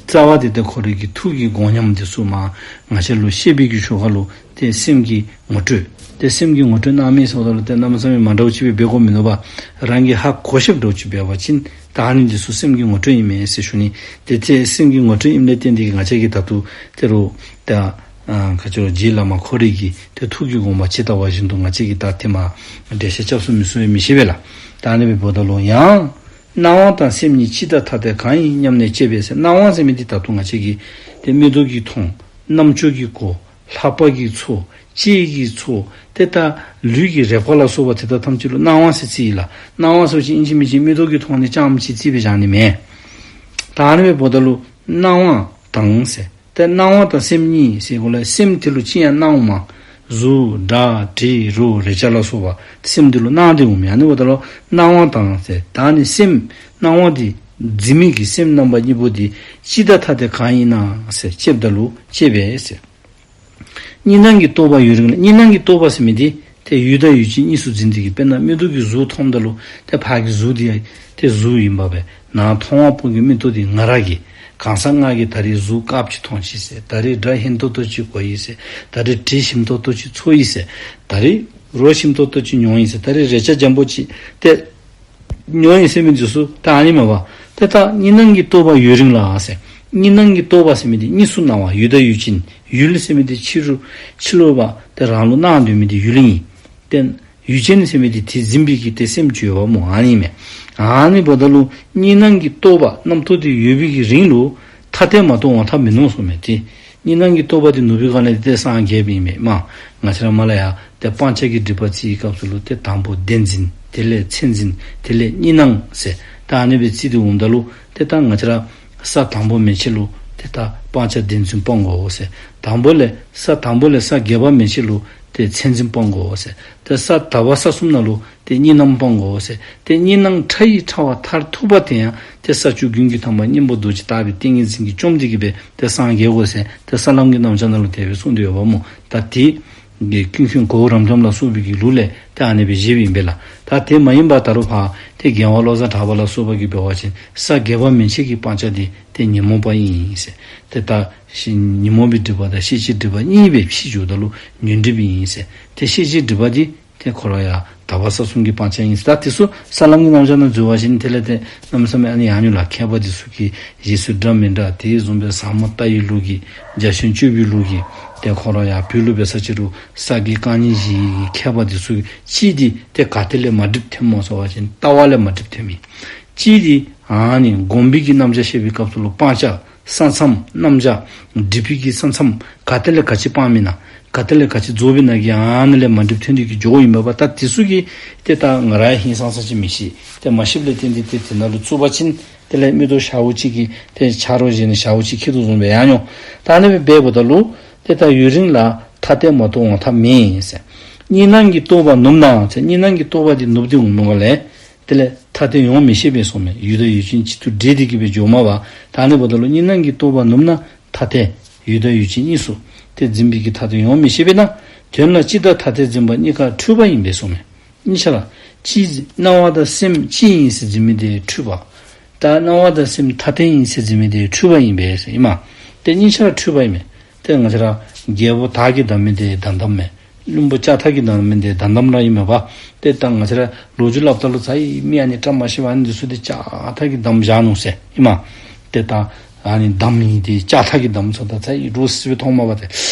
རྩ་བ་དེ་ཏེ་ཁོ་རའི་གི་ཐུགས་ཀྱི་དགོངས་ཉམས་འདི་ཚུ་མ་ང་བཅས་ལུ་བཤད་པའི་གི་ཆོ་ག་ལུ་ཏེ་སེམས་ཀྱི་ངོ་སྤྲོད། ཏེ་སེམས་ཀྱི་ངོ་སྤྲོད་གནང་མི་ཟེརཝ་ད་ལུ་ཏེ་གནམ་མེད་ས་མེད་མ་འདྲཝ་ཅིག་སྦེ་འབད་དགོ་མིན་ནུག་པ། རང་གིས་ཧ་གོ་ཤེསཔ་འདྲཝ་ཅིག་འབད་བ་ཅིན་ད་ཨ་ནི་འདི་ཚུ་སེམས་ཀྱི་ངོ་སྤྲོད་ཨིན་མས་ཟེར་ཞུ་ནི། ཏེ་ཏེ་སེམས་ཀྱི་ངོ་སྤྲོད་ཨིནམ་ལས་བརྟེན་ཏེ་གི་ང་བཅས་ཀྱིས་ད་ལྟོ་ད་རུང་ད་ཨ་ག་ཅི་རོ་རྗེ་བླ་མ་ཁོ་རའི་གི་ཏེ་ཐུགས་ཀྱི་དགོངས་པ་ཇི་ལྟ་བ་བཞིན་དུ་ང་བཅས་ཀྱིས་ད་ཏེ་མ་འགྲེལ་བཤད་རྐྱབ་ཚུགས་མི་ཚུགས་ཡང་མི་ཤེས་པས་ལགས། ད་ཨ་ནི་སྦེ་འབདཝ་ད་ལུ་ཡང་ སྣང་བ་དང་སེམས་གཉིས། སྤྱི་དང་ཐ་དད་གང་ཡིན་སྙམ་ནས་དཔྱད་པས་ཟེར། སྣང་བ་ཟེར་མི་འདི་ད་དུང་ང་བཅས་ཀྱི་ཏེ་མིག་ཏོ་གིས་མཐོང་། རྣམ་ཅོ་གིས་གོ། ལྷ་པ་གིས་ཚོར། ལྕེ་གིས་ཚོར། ཏེ་ད་ལུས་ཀྱི་རེག་པ་ལ་སོགས་པ་དེ་དག་ཐམས་ཅད་ལུ་སྣང་བ་ཟེར་བརྩི་ཡི་ལགས། སྣང་བ་ཟེར་བ་ཅིན་ཨིན་ཅི་མིན་ཅི་མིག་ཏོ་གིས་མཐོང་ནི་རྐྱངམ་ཅིག་བརྩིས་སྦེ་བཞག་ནི་མེན། ད་ཨ་ནི་འབདཝ་ད་ལུ་སྣང་བ་དང་ཟེར། ཏེ་སྣང་བ་དང་སེམས་གཉིས་ཟེར་གོ་ལགས། སེམས་དེ་ལུ་ཅི་ཡང་སྣང་འོང་མས། གཟུགས་སྒྲ་དྲི་རོ་རེག་བྱ་ལ་སོགས་པ་སེམས་དེ་ལུ་སྣང་སྟེ་འོང་མས། ཨ་ནི་འབདཝ་ད་ལུ་སྣང་བ་དང་ཟེར། ད་ནི་སེམས་སྣང་བ་འདི་འཛིན་མི་གི་སེམས་རྣམ་པ་གཉིས་པོ་འདི་སྤྱི་དང་ཐ་དད་གང་ཡིན་ན་ཟེར་དཔྱདཔ་ད་ལུ་དཔྱད་པས་ཟེར། གཉིས་སྣང་གི་རྟོག་པ་ཡུན་རིང་ལ། གཉིས་སྣང་གི་རྟོག་པ་ཟེར་མི་འདི་ཏེ་ཡུལ་དང་ཡུལ་ཅན་གཉིས་སུ་འཛིན་ཏེ་གི་དཔེར་ན་མིག་ཏོ་གིས་གཟུགས་མཐོངམ་ད་ལུ་ཏེ་ཕར་གྱི་གཟུགས་འདི་ཏེ་གཟུགས་ཨིན་པས། ནཱ་མཐོང་བ་པོ་གི་མིག་ཏོ་འདི་ང་ར་གི་གང་ཟག་ང་གིས་ད་རིས་གཟུགས་དཀརཔོ་ཅིག་མཐོང་ཅི་ཟེར། ད་རིས་སྒྲ་སྙན་ཏོག་ཏོ་ཅིག་གོ་ཡི་ཟེར། ད་རིས་དྲི་ཞིམ་ཏོག་ཏོ་ཅིག་ཚོར་ཡི་ཟེར། ད་རིས་རོ་ཞིམ་ཏོག་ཏོ་ཅིག་མྱོང་ཡི་ཟེར། ད་རིས་རེག་བྱ་འཇམ་པོ་ཅིག་ཏེ་མྱོང་ཡི་ཟེར་མི་འདི་ཚུ་ད་ཨ་ནི་མས་པ། ཏེ་ད་གཉིས་སྣང་གི་རྟོག་པ་ཡུན་རིང་ལ་ཟེར། གཉིས་སྣང་གི་རྟོག་པ་ཟེར་མི་འདི་གཉིས་སུ་སྣང་བ་ཡུལ་དང་ཡུལ་ཅན། ཡུལ་ཟེར་མི་འདི་ཕྱི་རུ་ཕྱི་ལུ་བ་ཏེ་རང་ལུ་སྣང་སྡོད་མི་འདི་ཡུལ་ཨིན། ཏེ་ཡུལ་ཅན་ཟེར་མི་འདི་དེ་འཛིན་པའི་གི་ཏེ་སེམས་ཅིག་ཡོདཔ་སྨོ། ཨ་ནི་མས། ཨ་ནི་འབདཝ་ད་ལུ་གཉིས་སྣང་གི་རྟོག་པ་རྣམ་རྟོག་འདི་ཡོད་པའི་གི་རིང་ལུ་ཐ་དད་མ་གཏོགས་དབང་ཐབས་མིན་ནུག་གསུངམ་མས། ཏེ་གཉིས་སྣང་གི་རྟོག་པ་འདི་ནུབ་པའི་སྒང་ལས་ཏེ་སངས་རྒྱསཔ་ཨིན་མས། མ་ང་བཅས་ར་མ་ལ་ཡ་ཏེ་སྤང་བྱ་གི་སྒྲིབ་པ་བརྩི་བའི་སྐབས་སུ་ལུ་ཏེ་དང་པོ་བདེན་འཛིན། དེ་ལས་མཚན་འཛིན། དེ་ལས་གཉིས་སྣང་ཟེར། ད་ཨ་ནི་སྦེ་བརྩི་སྟེ་འོངམ་ད་ལུ་ཏེ་ད་ང་བཅས་ར་ས་དང་པོ་མན་ཆད་ལུ་ཏེ་ད་སྤང་བྱ་བདེན་འཛིན་སྤང་དགོ་ཟེར། དང་པོ་ལས་ས་དང་པོ་ལས་ས་བརྒྱད་པ་མན་ཆད་ལུ་ཏེ་མཚན་འཛིན་སྤང་དགོ་ཟེར། ཏེ་ས་དག་པ་ས་གསུམ་ནང་ལུ་ཏེ་གཉིས་སྣང་སྤང་དགོ་ཟེར། ཏེ་གཉིས་སྣང་ཕྲ་ཡི་ཕྲ་བ་མཐར་ཐུག་པ་དེ་ཡང་ཏེ་ས་བཅུ་དགུ་གི་ཐ་མ་སྙིང་པོ་རྡོ་རྗེ་ལྟ་བུའི་ཏིང་ངེ་འཛིན་གྱིས་བཅོམ་སྟེ་གི་སྦེ་ཏེ་སངས་རྒྱས་དགོ་ཟེར་ཏེ་ས་ལམ་གྱི་རྣམ་གཞག་ནང་ལུ་དེ་སྦེ་གསུངས་ཏེ་ཡོདཔ་སྨོ། ད་དེ་ཀུན་མཁྱེན་གཽ་རབ་འབྱམས་ལ་སོགས་པའི་གི་ལུགས་ལས་ཏེ་ཨ་ནི་སྦེ་བཞེད་པའི་ཨིན་པས་ལགས། ད་དེ་མ་ཡིན་པ་ད་རུང་ཕར་ཏེ་རྒྱལ་བ་བློ་བཟང་གྲགས་པ་ལ་སོགས་པ་གིས་འབད་བ་ཅིན་ས་བརྒྱད་པ་མན་ཆད་ཀྱི་སྤང་བྱ་འདི་ཏེ་ཉོན་མོངས་པ་ཨིན་ཟེར། ཏེ་ད་ཤེས་ཉོན་མོངས་པའི་སྒྲིབ་པ་དང་ཤེས་བྱའི་སྒྲིབ་པ་གཉིས་སྦེ་ཕྱེ་འགྱོཝ་ད་ལུ་ཉོན་སྒྲིབ་ཨིན་ཟེར། ཏེ་ཤེས་བྱའི་སྒྲིབ་པ་འདི་ཏེ་ཁོ་ར་ཡང་དག་པ་ས་གསུམ་གྱི་སྤང་བྱ་ཨིན་ཟེར། ད་དེ་ཚུ་ས་ལམ་གྱི་རྣམ་གཞག་ནང་འཛུལ་བ་ཅིན་དེ་ལས་ཏེ་གནམ་མེད་ས་མེད་ཨ་ནི་ཡང་ཡོད་ལགས། མཁས་པ་འདི་ཚུ་གིས་རྗེས་སུ་འདྲ་མི་འདྲ་དེ་བཟུམ་སྦེ་ཟབ་མོ་ལྟ་བའི་ལུགས་ཀྱིས་རྒྱ་ཆེན་སྤྱོད་པའི་ལུགས་ཀྱིས་ཏེ་ཁོ་ར་ཡང་བོད་ལུ་འབད་ས་ཅིག་རུང་ས་དགེ་རྐང་གཉིས་བཞི་གི་མཁས་པ་འདི་ཚུ་གིས་གཅིག་འདི་ཏེ་ག་ཏེ་ལས་མ་འགྲིགཔ་ཐོནམ་སྨོ་ཟེར་བ་ཅིན་ལྟ་བ་ལས་མ་འགྲིགཔ་ཐོནམ་ཨིན། གཅིག་འདི་ཨ་ནི་སྒོམ་པའི་གི་རྣམ་གཞག་བཤད་པའི་སྐབས་སུ་ལུ་སྤང་བྱ་ས་མཚམས་རྣམ་གཞག་སྒྲིབ་པའི་གི་ས་མཚམས་ག་ཏེ་ལས་ག་ཅི་སྤང་མི་ན་ག་ཏེ་ལས་ག་ཅི་རྫོགས་པའི་ན་གི་ཨ་ནི་ལས་མ་འགྲིགཔ་ཐོན་ཏེ་གི་འགྱོཝ་ཨིན་པས། ད་དེ་ཚུ་གིས་ཏེ་ད་ང་ར་ཧིང་སངས་ས་ཅིག་མི་ཤེས། ཏེ་མ་ཤེསཔ་ལས་བརྟེན་ཏེ་ཏེ་དེ་ནང་ལུ་བཙུགས་པ་ཅིན་དེ་ལས་མིག་ཏོ་ཞརཝ་ཅིག་གིས་ཏེ་ཆ་རོགས་བཞེས་ནི་ཞརཝ་ཅིག་ཁྱེར་དོ་བཟུམ་སྦེ་ཡང་མྱོང་། ད་ཨ་ནི་སྦེ་འབདཝ་ད་ལུ་ཏེ་ད་ཡུན་རིང་ལ་ཐ་དད་མ་གཏོགས་དབང་ཐབས་མེད་ཟེར། གཉིས་སྣང་གི་རྟོག་པ་ནུབ་ན་ཟེར། གཉིས་སྣང་གི་རྟོག་པ་འདི་ནུབ་སྟེ་འོང་མི་ག་ལས་དེ་ལས་ཐ་དད་ཡོང་མི་ཤེས་པས་གསུངམ་མས། ཡུལ་དང་ཡུལ་ཅན་གཅིག་ཏུ་འདྲེས་ཏེ་གི་སྦེ་འགྱོཝ་མས་པ། ད་ཨ་ནི་འབདཝ་ད་ལུ་གཉིས་སྣང་གི་རྟོག་པ་ནུབ་ན་ཐ་དད་ཡུལ་དང་ཡུལ་ཅན་གཉིས་སུ་ཏེ་འཛིན་པའི་གི་ཐ་དད་ཡོང་མི་ཤེས་པས་ན། དོན་ལ་སྤྱི་དང་ཐ་དད་འཛིན་པ་གཉིས་ཀ་འཁྲུལ་པ་ཨིན་པས་གསུངམ་མས། གཉིས་ཆ་ར་གཅིག་སྣང་བ་དང་སེམས་གཅིག་ཨིན་ཟེར་འཛིན་མི་དེ་འཁྲུལ་པ། ད་སྣང་བ་དང་སེམས་ཐ་དད་ཨིན་ཟེར་འཛིན་མི་དེ་འཁྲུལ་པ་ཨིན་པས་ཟེར་ཨིན་མས། ཏེ་གཉིས་ཆ་ར་འཁྲུལ་པ་ཨིན་མས། ཏེ་ང་བཅས་ར་རྒྱལ་པོ་དར་གྱིས་བསྡམས་མི་དེ་དར་དམ་མས། བློན་པོ་ལྕགས་ཐག་གིས་བསྡམས་མི་དེ་དར་དམ་ར་ཨིན་མས་པ། ཏེ་ད་ང་བཅས་ར་ལོ་རྒྱུས་སླབ་ད་ལུ་ཚ་ཡི་མི་ཨ་ནི་བཀྲ་མ་ཤིས་པ་ཨ་ནི་འདི་ཚུ་ཏེ་ལྕགས་ཐག་གིས་བསྡམས་བཞག་ནུག་ཟེར་ཨིན་མས། ཏེ་ད་ཨ་ནི་བསྡམས་ཡི་དེ་ལྕགས་ཐག་གིས་བསྡམས་སོ་ད་ཚ་ཡི་འདྲོག་སི་སི་སྦེ་མཐོངམ་མས་པ། ཏེ་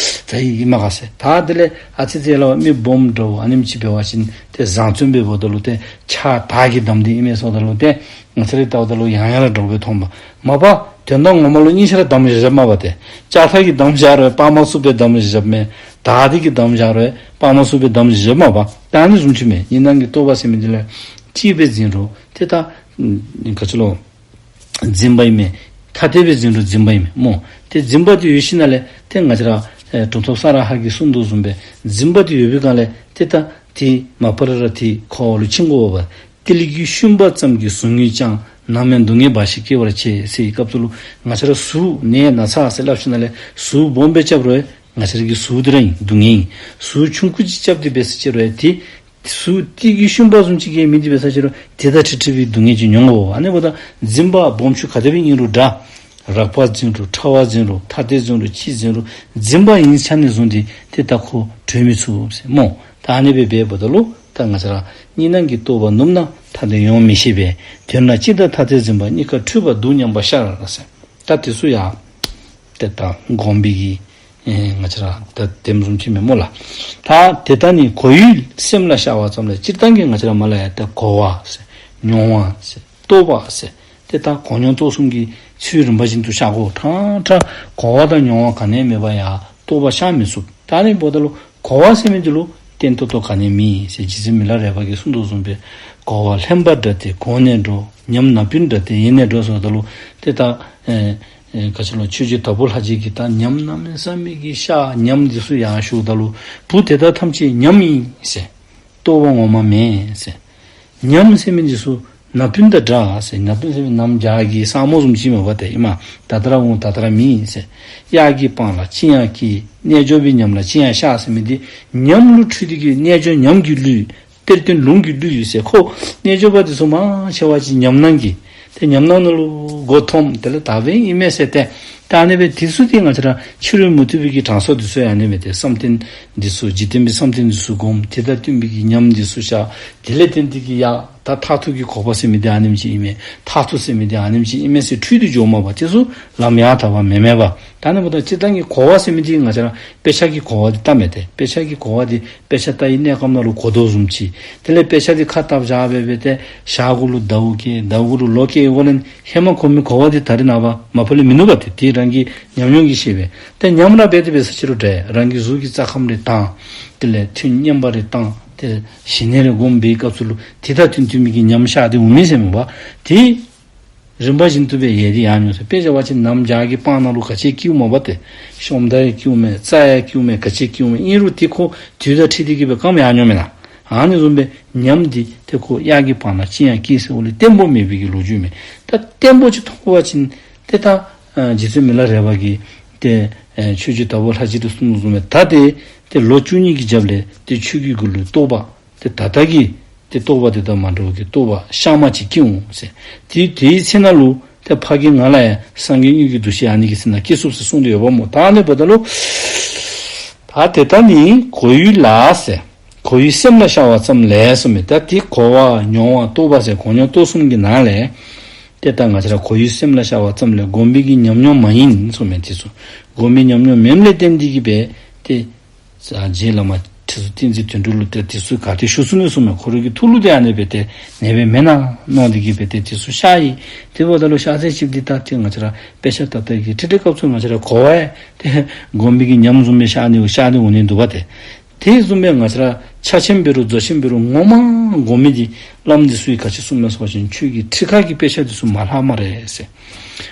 ཚ་ཡི་ཨིན་མས་ག་ཟེར། ད་དེ་ལས་ཨ་ཙི་ཙི་ལ་བ་མི་སྦོམ་འདྲཝ་ཨ་ནེམ་ཅིག་འབད་བ་ཅིན་ཏེ་བཟང་བཙོན་སྦེ་འབདཝ་ད་ལུ་ཏེ་ལྕགས་ཐག་གིས་བསྡམས་ཏེ་ཨིན་མས་ཟེརཝ་ད་ལུ་ཏེ་ང་བཅས་ར་ལྟཝ་ད་ལུ་ཡང་ཡང་ར་འདྲོག་སྦེ་མཐོངམ་མས་པ། དོན་དག་ངོ་མ་ལུ་གཉིས་ཆ་ར་བསྡམས་བཞག་བཞགཔ་མས་པ། ཏེ་ལྕགས་ཐག་གིས་བསྡམས་བཞག་རུང་སྤང་མ་ཚུགས་པར་བསྡམས་བཞག་བཞགཔ་མས། དར་ཐག་གིས་བསྡམས་བཞག་རུང་སྤང་མ་ཚུགས་པར་བསྡམས་བཞག་བཞགཔ་མས་པ། ད་ཨ་ནི་བཟུམ་ཅིག་མས། གཉིས་སྣང་གི་རྟོག་པ་ཟེར་མི་འདི་ལུ་གཅིག་སྦེ་འཛིན་རུང་ཏེ་ད་ག་ཅི་ལོ་འཛིན་པ་ཨིན་མས། ཐ་དད་སྦེ་འཛིན་རུང་འཛིན་པ་ཨིན་མས་སྨོ། ཏེ་འཛིན་པ་འདི་ཡོད་ཞིནམ་ལས་ཏེ་ང་བཅས་ར་ཨེ་གྲུབ་ཐོབ་ས་ར་ཧ་གིས་གསུངས་དོ་བཟུམ་སྦེ་འཛིན་པ་འདི་ཡོད་པའི་སྒང་ལས་ཏེ་ད་དེ་མ་པ་ར་ར་དེ་འཁོར་བ་ལུ་འཆིང་དགོ་པས། ཏིལ་གྱིས་བཤུམས་པ་ཙམ་གྱིས་གཟུགས་ངན་ཀྱང་། ནམ་ཡང་སྡུག་བསྔལ་འབའ་ཞིག་སྐྱེ་བར་བྱེད་ཟེར་བའི་སྐབས་སུ་ལུ་ང་བཅས་ར་ཟུག་ནད་ན་ཚ་ཟེར་སླབ་ཞིནམ་ལས་ཟུག་སྦོམ་སྦེ་རྐྱབ་རུང་ང་བཅས་ར་གི་ཟུག་འདི་ར་ཨིན་སྡུག་བསྔལ་ཨིན། ཟུག་ཆུང་ཀུ་ཅིག་རྐྱབ་སྟེ་འབད་ས་ཅིག་རུང་ཏེ་ཟུག་ཏིལ་གྱིས་བཤུམས་པ་བཟུམ་ཅིག་གི་མི་འདི་འབད་ས་ཅིག་རུང་དེ་དང་འཁྲིལ་འཁྲིལ་བའི་སྡུག་བསྔལ་ཅིག་མྱོང་དགོ། ཨ་ནི་འབདཝ་ད་འཛིན་པ་སྦོམ་ཆུང་ག་དེ་སྦེ་ཨིན་རུང་འདྲ། རགས་པ་འཛིན་རུང་ཕྲ་བ་འཛིན་རུང་ཐ་དད་འཛིན་རུང་གཅིག་འཛིན་རུང་འཛིན་པ་ཨིན་ཆ་ནི་བཟུང་སྟེ་ཏེ་ད་ཁོ་གྲོལ་མི་ཚུགས་ཟེར་སྨོ། ད་ཨ་ནི་སྦེ་འབདཝ་ད་ལུ་ད་ང་བཅས་ར་གཉིས་སྣང་གི་རྟོག་པ་ནུབ་ན་ཐ་དད་ཡོང་མི་ཤེས་པས། དོན་ལ་སྤྱི་དང་ཐ་དད་འཛིན་པ་གཉིས་ཀ་འཁྲུལ་པ་དུ་མཉམ་པར་ཤར་ཟེར། ད་དེ་ཚུ་ཡང་ཏེ་ད་སྒོམ་པའི་གི་ཨེ་ང་བཅས་ར་ད་དེམ་བཟུམ་ཅིག་མས་སྨོ་ལགས། ད་དེ་ལྟ་ནི་གོ་ཡུལ་སེམས་ལ་ཤར་བ་ཙམ་ལས་སྤྱིར་བཏང་གི་ང་བཅས་ར་མ་ལ་ཡ་ད་གོ་བ་ཟེར་མྱོང་བ་ཟེར་ རྟོགས་པ་ཟེར། ཏེ་ད་གོ་མྱོང་རྟོགས་གསུམ་གྱི་ཚུལ་རིམ་པ་བཞིན་དུ་བཤད་དགོ། ཕྲང་ཕྲང་གོ་བ་དང་མྱོང་བ་ག་ནི་མེད་པར་ཡང་རྟོགས་པ་བཤད་མི་ཚུགས། ད་ཨ་ནི་འབདཝ་ད་ལུ་གོ་བ་ཟེར་མི་འདི་ལུ་བརྟན་ཏོག་ཏོ་ག་ནི་མེད་ཟེར། རྗེ་བཙུན་མི་ལ་རས་པ་གིས་གསུངས་དོ་བཟུམ་སྦེ་གོ་བ་ལྷན་པ་འདྲ་སྟེ་གོང་ནས་འགྲོ། ཉམས་ན་བུན་འདྲ་སྟེ་ཡེ་ནས་འགྲོ་ཟེརཝ་ད་ལུ་ཏེ་ད་ཨེ་ཨེ་ག་ཅི་ལོ། ཆོས་རྗེ་དྭགས་པོ་ལྷ་རྗེ་གིས་ད་ཉམས་གནམ་མེད་ས་མེད་ཀྱི་ཤར། ཉམས་འདི་ཚུ་ཡང་ཞུཝ་ད་ལུ་བུ་དེ་དག་ཐམས་ཅད་ཉམས་ཡིན་ཟེར། རྟོགས་པ་ངོ་མ་མེན་ཟེར། ཉམས་ཟེར་མི་འདི་ཚུ་ན་བུན་དང་འདྲ་ཟེར། ན་བུན་ཟེར་མི་གནམ་བྱཱར་གྱི་ས་སྨུག་བཟུམ་ཅིག་མས་པ་ཏེ་ཨིན་མས། ད་ལྟོ་ར་འོང་ད་ལྟོ་ར་མེད་ཟེར། གཡག་གི་སྤང་ལ་ཅི་ཡང་སྐྱེ། རྣལ་འབྱོར་པའི་ཉམས་ལ་ཅི་ཡང་ཤར་ཟེར་མི་འདི་ཉམས་ལུ་འཁྲུལ་ཏེ་གི་རྣལ་འབྱོར་ཉམས་ཀྱི་བློ། གཏེར་སྟོན་ལུང་གི་བློ་ཡོད་ཟེར། ཁོ་རྣལ་འབྱོར་པ་འདི་ཚུ་མང་ཆེ་བ་ཅིག་ཉམས་སྣང་གིས་ཏེ་ཉམས་སྣང་ནང་ལུ་མགོ་འཐོམས། དེ་ལས་ད་འབདན་ཨིན་མས་ཟེར་ཏེ། ད་ཨ་ནི་སྦེ་དེ་ཚུ་ཏེ་ང་བཅས་ར་ཕྱི་རོལ་མུ་སྟེགས་པའི་གི་གྲངས་སུ་འདི་ཚུ་ཡང་ཨ་ནི་སྦེ་ཏེ་བསམ་གཏན་འདི་ཚུ་འཇིག་རྟེན་པའི་བསམ་གཏན་འདི་ཚུ་སྒོམ། དེ་དང་བསྟུན་པའི་གི་ཉམས་འདི་ཚུ་ཤར། དེ་ལས་བརྟེན་ཏེ་གི་ཡ་ད་མཐར་ཐུག་གི་གོ་བ་ཟེར་མི་འདི་ཨ་ནེམ་ཅིག་ཨིན་མས། མཐར་ཐུག་ཟེར་མི་འདི་ཨ་ནེམ་ཅིག་ཨིན་མས་ཟེར་འཁྲུལ་ཏེ་འགྱོཝ་མས་པ། དེ་ཚུ་ལམ་ཡང་དག་པ་མེན་མས་པ། ད་ཨ་ནི་འབདཝ་ད་སྤྱིར་བཏང་གི་གོ་བ་ཟེར་མི་འདི་ང་བཅས་ར་དཔེ་ཆ་གི་གོ་བ་འདི་ལྟ་མས་ཏེ། དཔེ་ཆ་གི་གོ་བ་འདི་དཔེ་ཆ་ལྟ་བའི་གནས་སྐབས་ནང་ལུ་གོ་དོ་བཟུམ་ཅིག། དེ་ལས་དཔེ་ཆ་འདི་ཁ་བཏབ་བཞག་སྦེ་སྦེ་ཏེ་ཞག་གུ་ལུ་ཟླཝ་བརྒྱད་ཟླཝ་གུ་ལུ་ལོ་བརྒྱད་འགོར་ལས་ཧེ་མ་གོ་མི་གོ་བ་འདི་ད་རེས་ནངས་པ་མ་པ་ལས་མིན་ནུག་པ་ཏེ། དེ་རང་གི་ཉམས་མྱོང་གིས་ཤེས་པས། ཏེ་ཉམས་ར་འབད་དེ་འབད་ས་ཅིག་རུང་འདྲ། རང་གི་གཟུགས་ཀྱི་རྩ་ཁམས་རེ་བཏང་། དེ་ལས་ཐུན་བསྙེན་པ་རེ་བཏང་། ཏེ་ཞི་གནས་རེ་སྒོམ་པའི་སྐབས་སུ་ལུ་དེ་དང་བསྟུན་བསྟུན་མི་གི་ཉམས་ཤར་ཏེ་འོང་མི་ཟེར་མས་པ། དེ་རིམ་པ་བཞིན་དུ་སྦེ་ཡལ་ཏེ་ཡར་འགྱོ་ཟེར། དཔེ་བཞག་པ་ཅིན་གནམ་བྱཱར་གྱི་སྤང་ནང་ལུ་ག་ཅི་སྐྱེཝ་མས་པ་ཏེ། ཤོམ་ད་ཡང་སྐྱེཝ་མས། རྩྭ་ཡང་སྐྱེཝ་མས། ག་ཅི་སྐྱེཝ་མས། ཨིན་རུང་དེ་ཁོ་དུས་དང་འཁྲིལ་ཏེ་གི་སྦེ་སྐམ་ཡར་འགྱོཝ་མེན་ན། ཨ་ནི་བཟུམ་སྦེ་ཉམས་འདི་ཏེ་ཁོ་གཡག་གི་སྤང་ལ་ཅི་ཡང་སྐྱེ་ཟེར་འོ་ལས་བརྟན་པོ་མེད་པའི་གི་ལོ་རྒྱུས་མས། ད་བརྟན་པོ་ཅིག་མཐོང་དགོ་པ་ཅིན་ཏེ་ད་ཨ་རྗེ་བཙུན་མི་ལ་རས་པ་གིས་ཏེ་ཨེ་ཆོས་རྗེ་དྭགས་པོ་ལྷ་རྗེ་ལུ་གསུངས་གསུངསམ་མས། ད་ཏེ་ཏེ་ལོ་བཅུ་གཉིས་ཀྱི་རྒྱབ་ལས་ཏེ་ཁྱོད་ཀྱི་མགུ་ལུ་རྟོགས་པ་ཏེ་ད་ལྟ་གི་ཏེ་རྟོགས་པ་དེ་དང་མ་འདྲཝ་གི་རྟོགས་པ་གཤའ་མ་ཅིག་སྐྱེ་འོང་ཟེར། དེ་དེའི་ཚེ་ན་ལུ་ཏེ་ཕ་གི་ང་ལ་ཡང་སངས་རྒྱས་དངོས་ཀྱི་འདུ་ཤེས་ཨ་ནི་གི་ཚེ་ན་སྐྱེ་ཚུགས་ཟེར་གསུངས་ཏེ་ཡོདཔ་སྨོ། ད་ཨ་ནི་འབདཝ་ད་ལུ་ད་དེ་ལྟ་ནི་གོ་ཡུལ་ལ་ཟེར། གོ་ཡུལ་སེམས་ལ་ཤར་བ་ཙམ་ལས་གསུངསམ་མས། ད་དེ་གོ་བ་མྱོང་བ་རྟོགས་པ་ཟེར་གོ་མྱོང་རྟོགས་གསུམ་གྱི་ནང་ལས་ཏེ་ད་ང་བཅས་ར་གོ་ཡུལ་སེམས་ལ་ཤར་བ་ཙམ་ལས་སྒོམ་པའི་གི་ཉམས་མྱོང་མ་ཡིན་གསུངསམ་མས། དེ་ཚུ་སྒོམ་པའི་ཉམས་མྱོང་མེདཔ་ལས་བརྟེན་ཏེ་གི་སྦེ་ཏེ་ས་རྗེ་བླ་མ་ཁྲི་ཟུར་བསྟན་འཛིན་དོན་གྲུབ་ལུ་ཏེ་དེ་ཚུ་ག་ཏེ་ཞུ་ཚུགས་ནི་གསུངསམ་མས། ཁོ་རའི་གི་ཐུགས་ལུ་ཏེ་ཨ་ནི་སྦེ་ཏེ་ཨ་ནི་སྦེ་མེན་ན་མནོ་སྟེ་གི་སྦེ་ཏེ་དེ་ཚུ་ཤར་ཡི། དེ་འབདཝ་ད་ལུ་ཤར་ཚད་ཅིག་འདི་ད་ཏེ་ང་བཅས་ར་དཔེ་ཆ་ལྟ་ལྟ་གི་ཁྲིད་ཁྲིད་སྐབས་སུ་ང་བཅས་ར་གོ་བ་ཡང་ཏེ་སྒོམ་པའི་གི་ཉམས་བཟུམ་སྦེ་ཤར་ནི་ཤར་ནི་འོང་ནི་འདུག་པ་ཏེ། དེ་བཟུམ་སྦེ་ང་བཅས་ར་ཕྱག་ཆེན་འབད་རུང་རྫོགས་ཆེན་འབད་རུང་ངོ་མ་སྒོམ་མི་འདི་བླམ་འདི་ཚུ་གིས་ག་ཅི་གསུངསམ་མས་ཟེར་བ་ཅིན་ཁྱོད་ཀྱི་ཁྲིད་ཁ་གི་དཔེ་ཆ་འདི་ཚུ་མ་ལྷག་སྨ་རེ་ཟེར།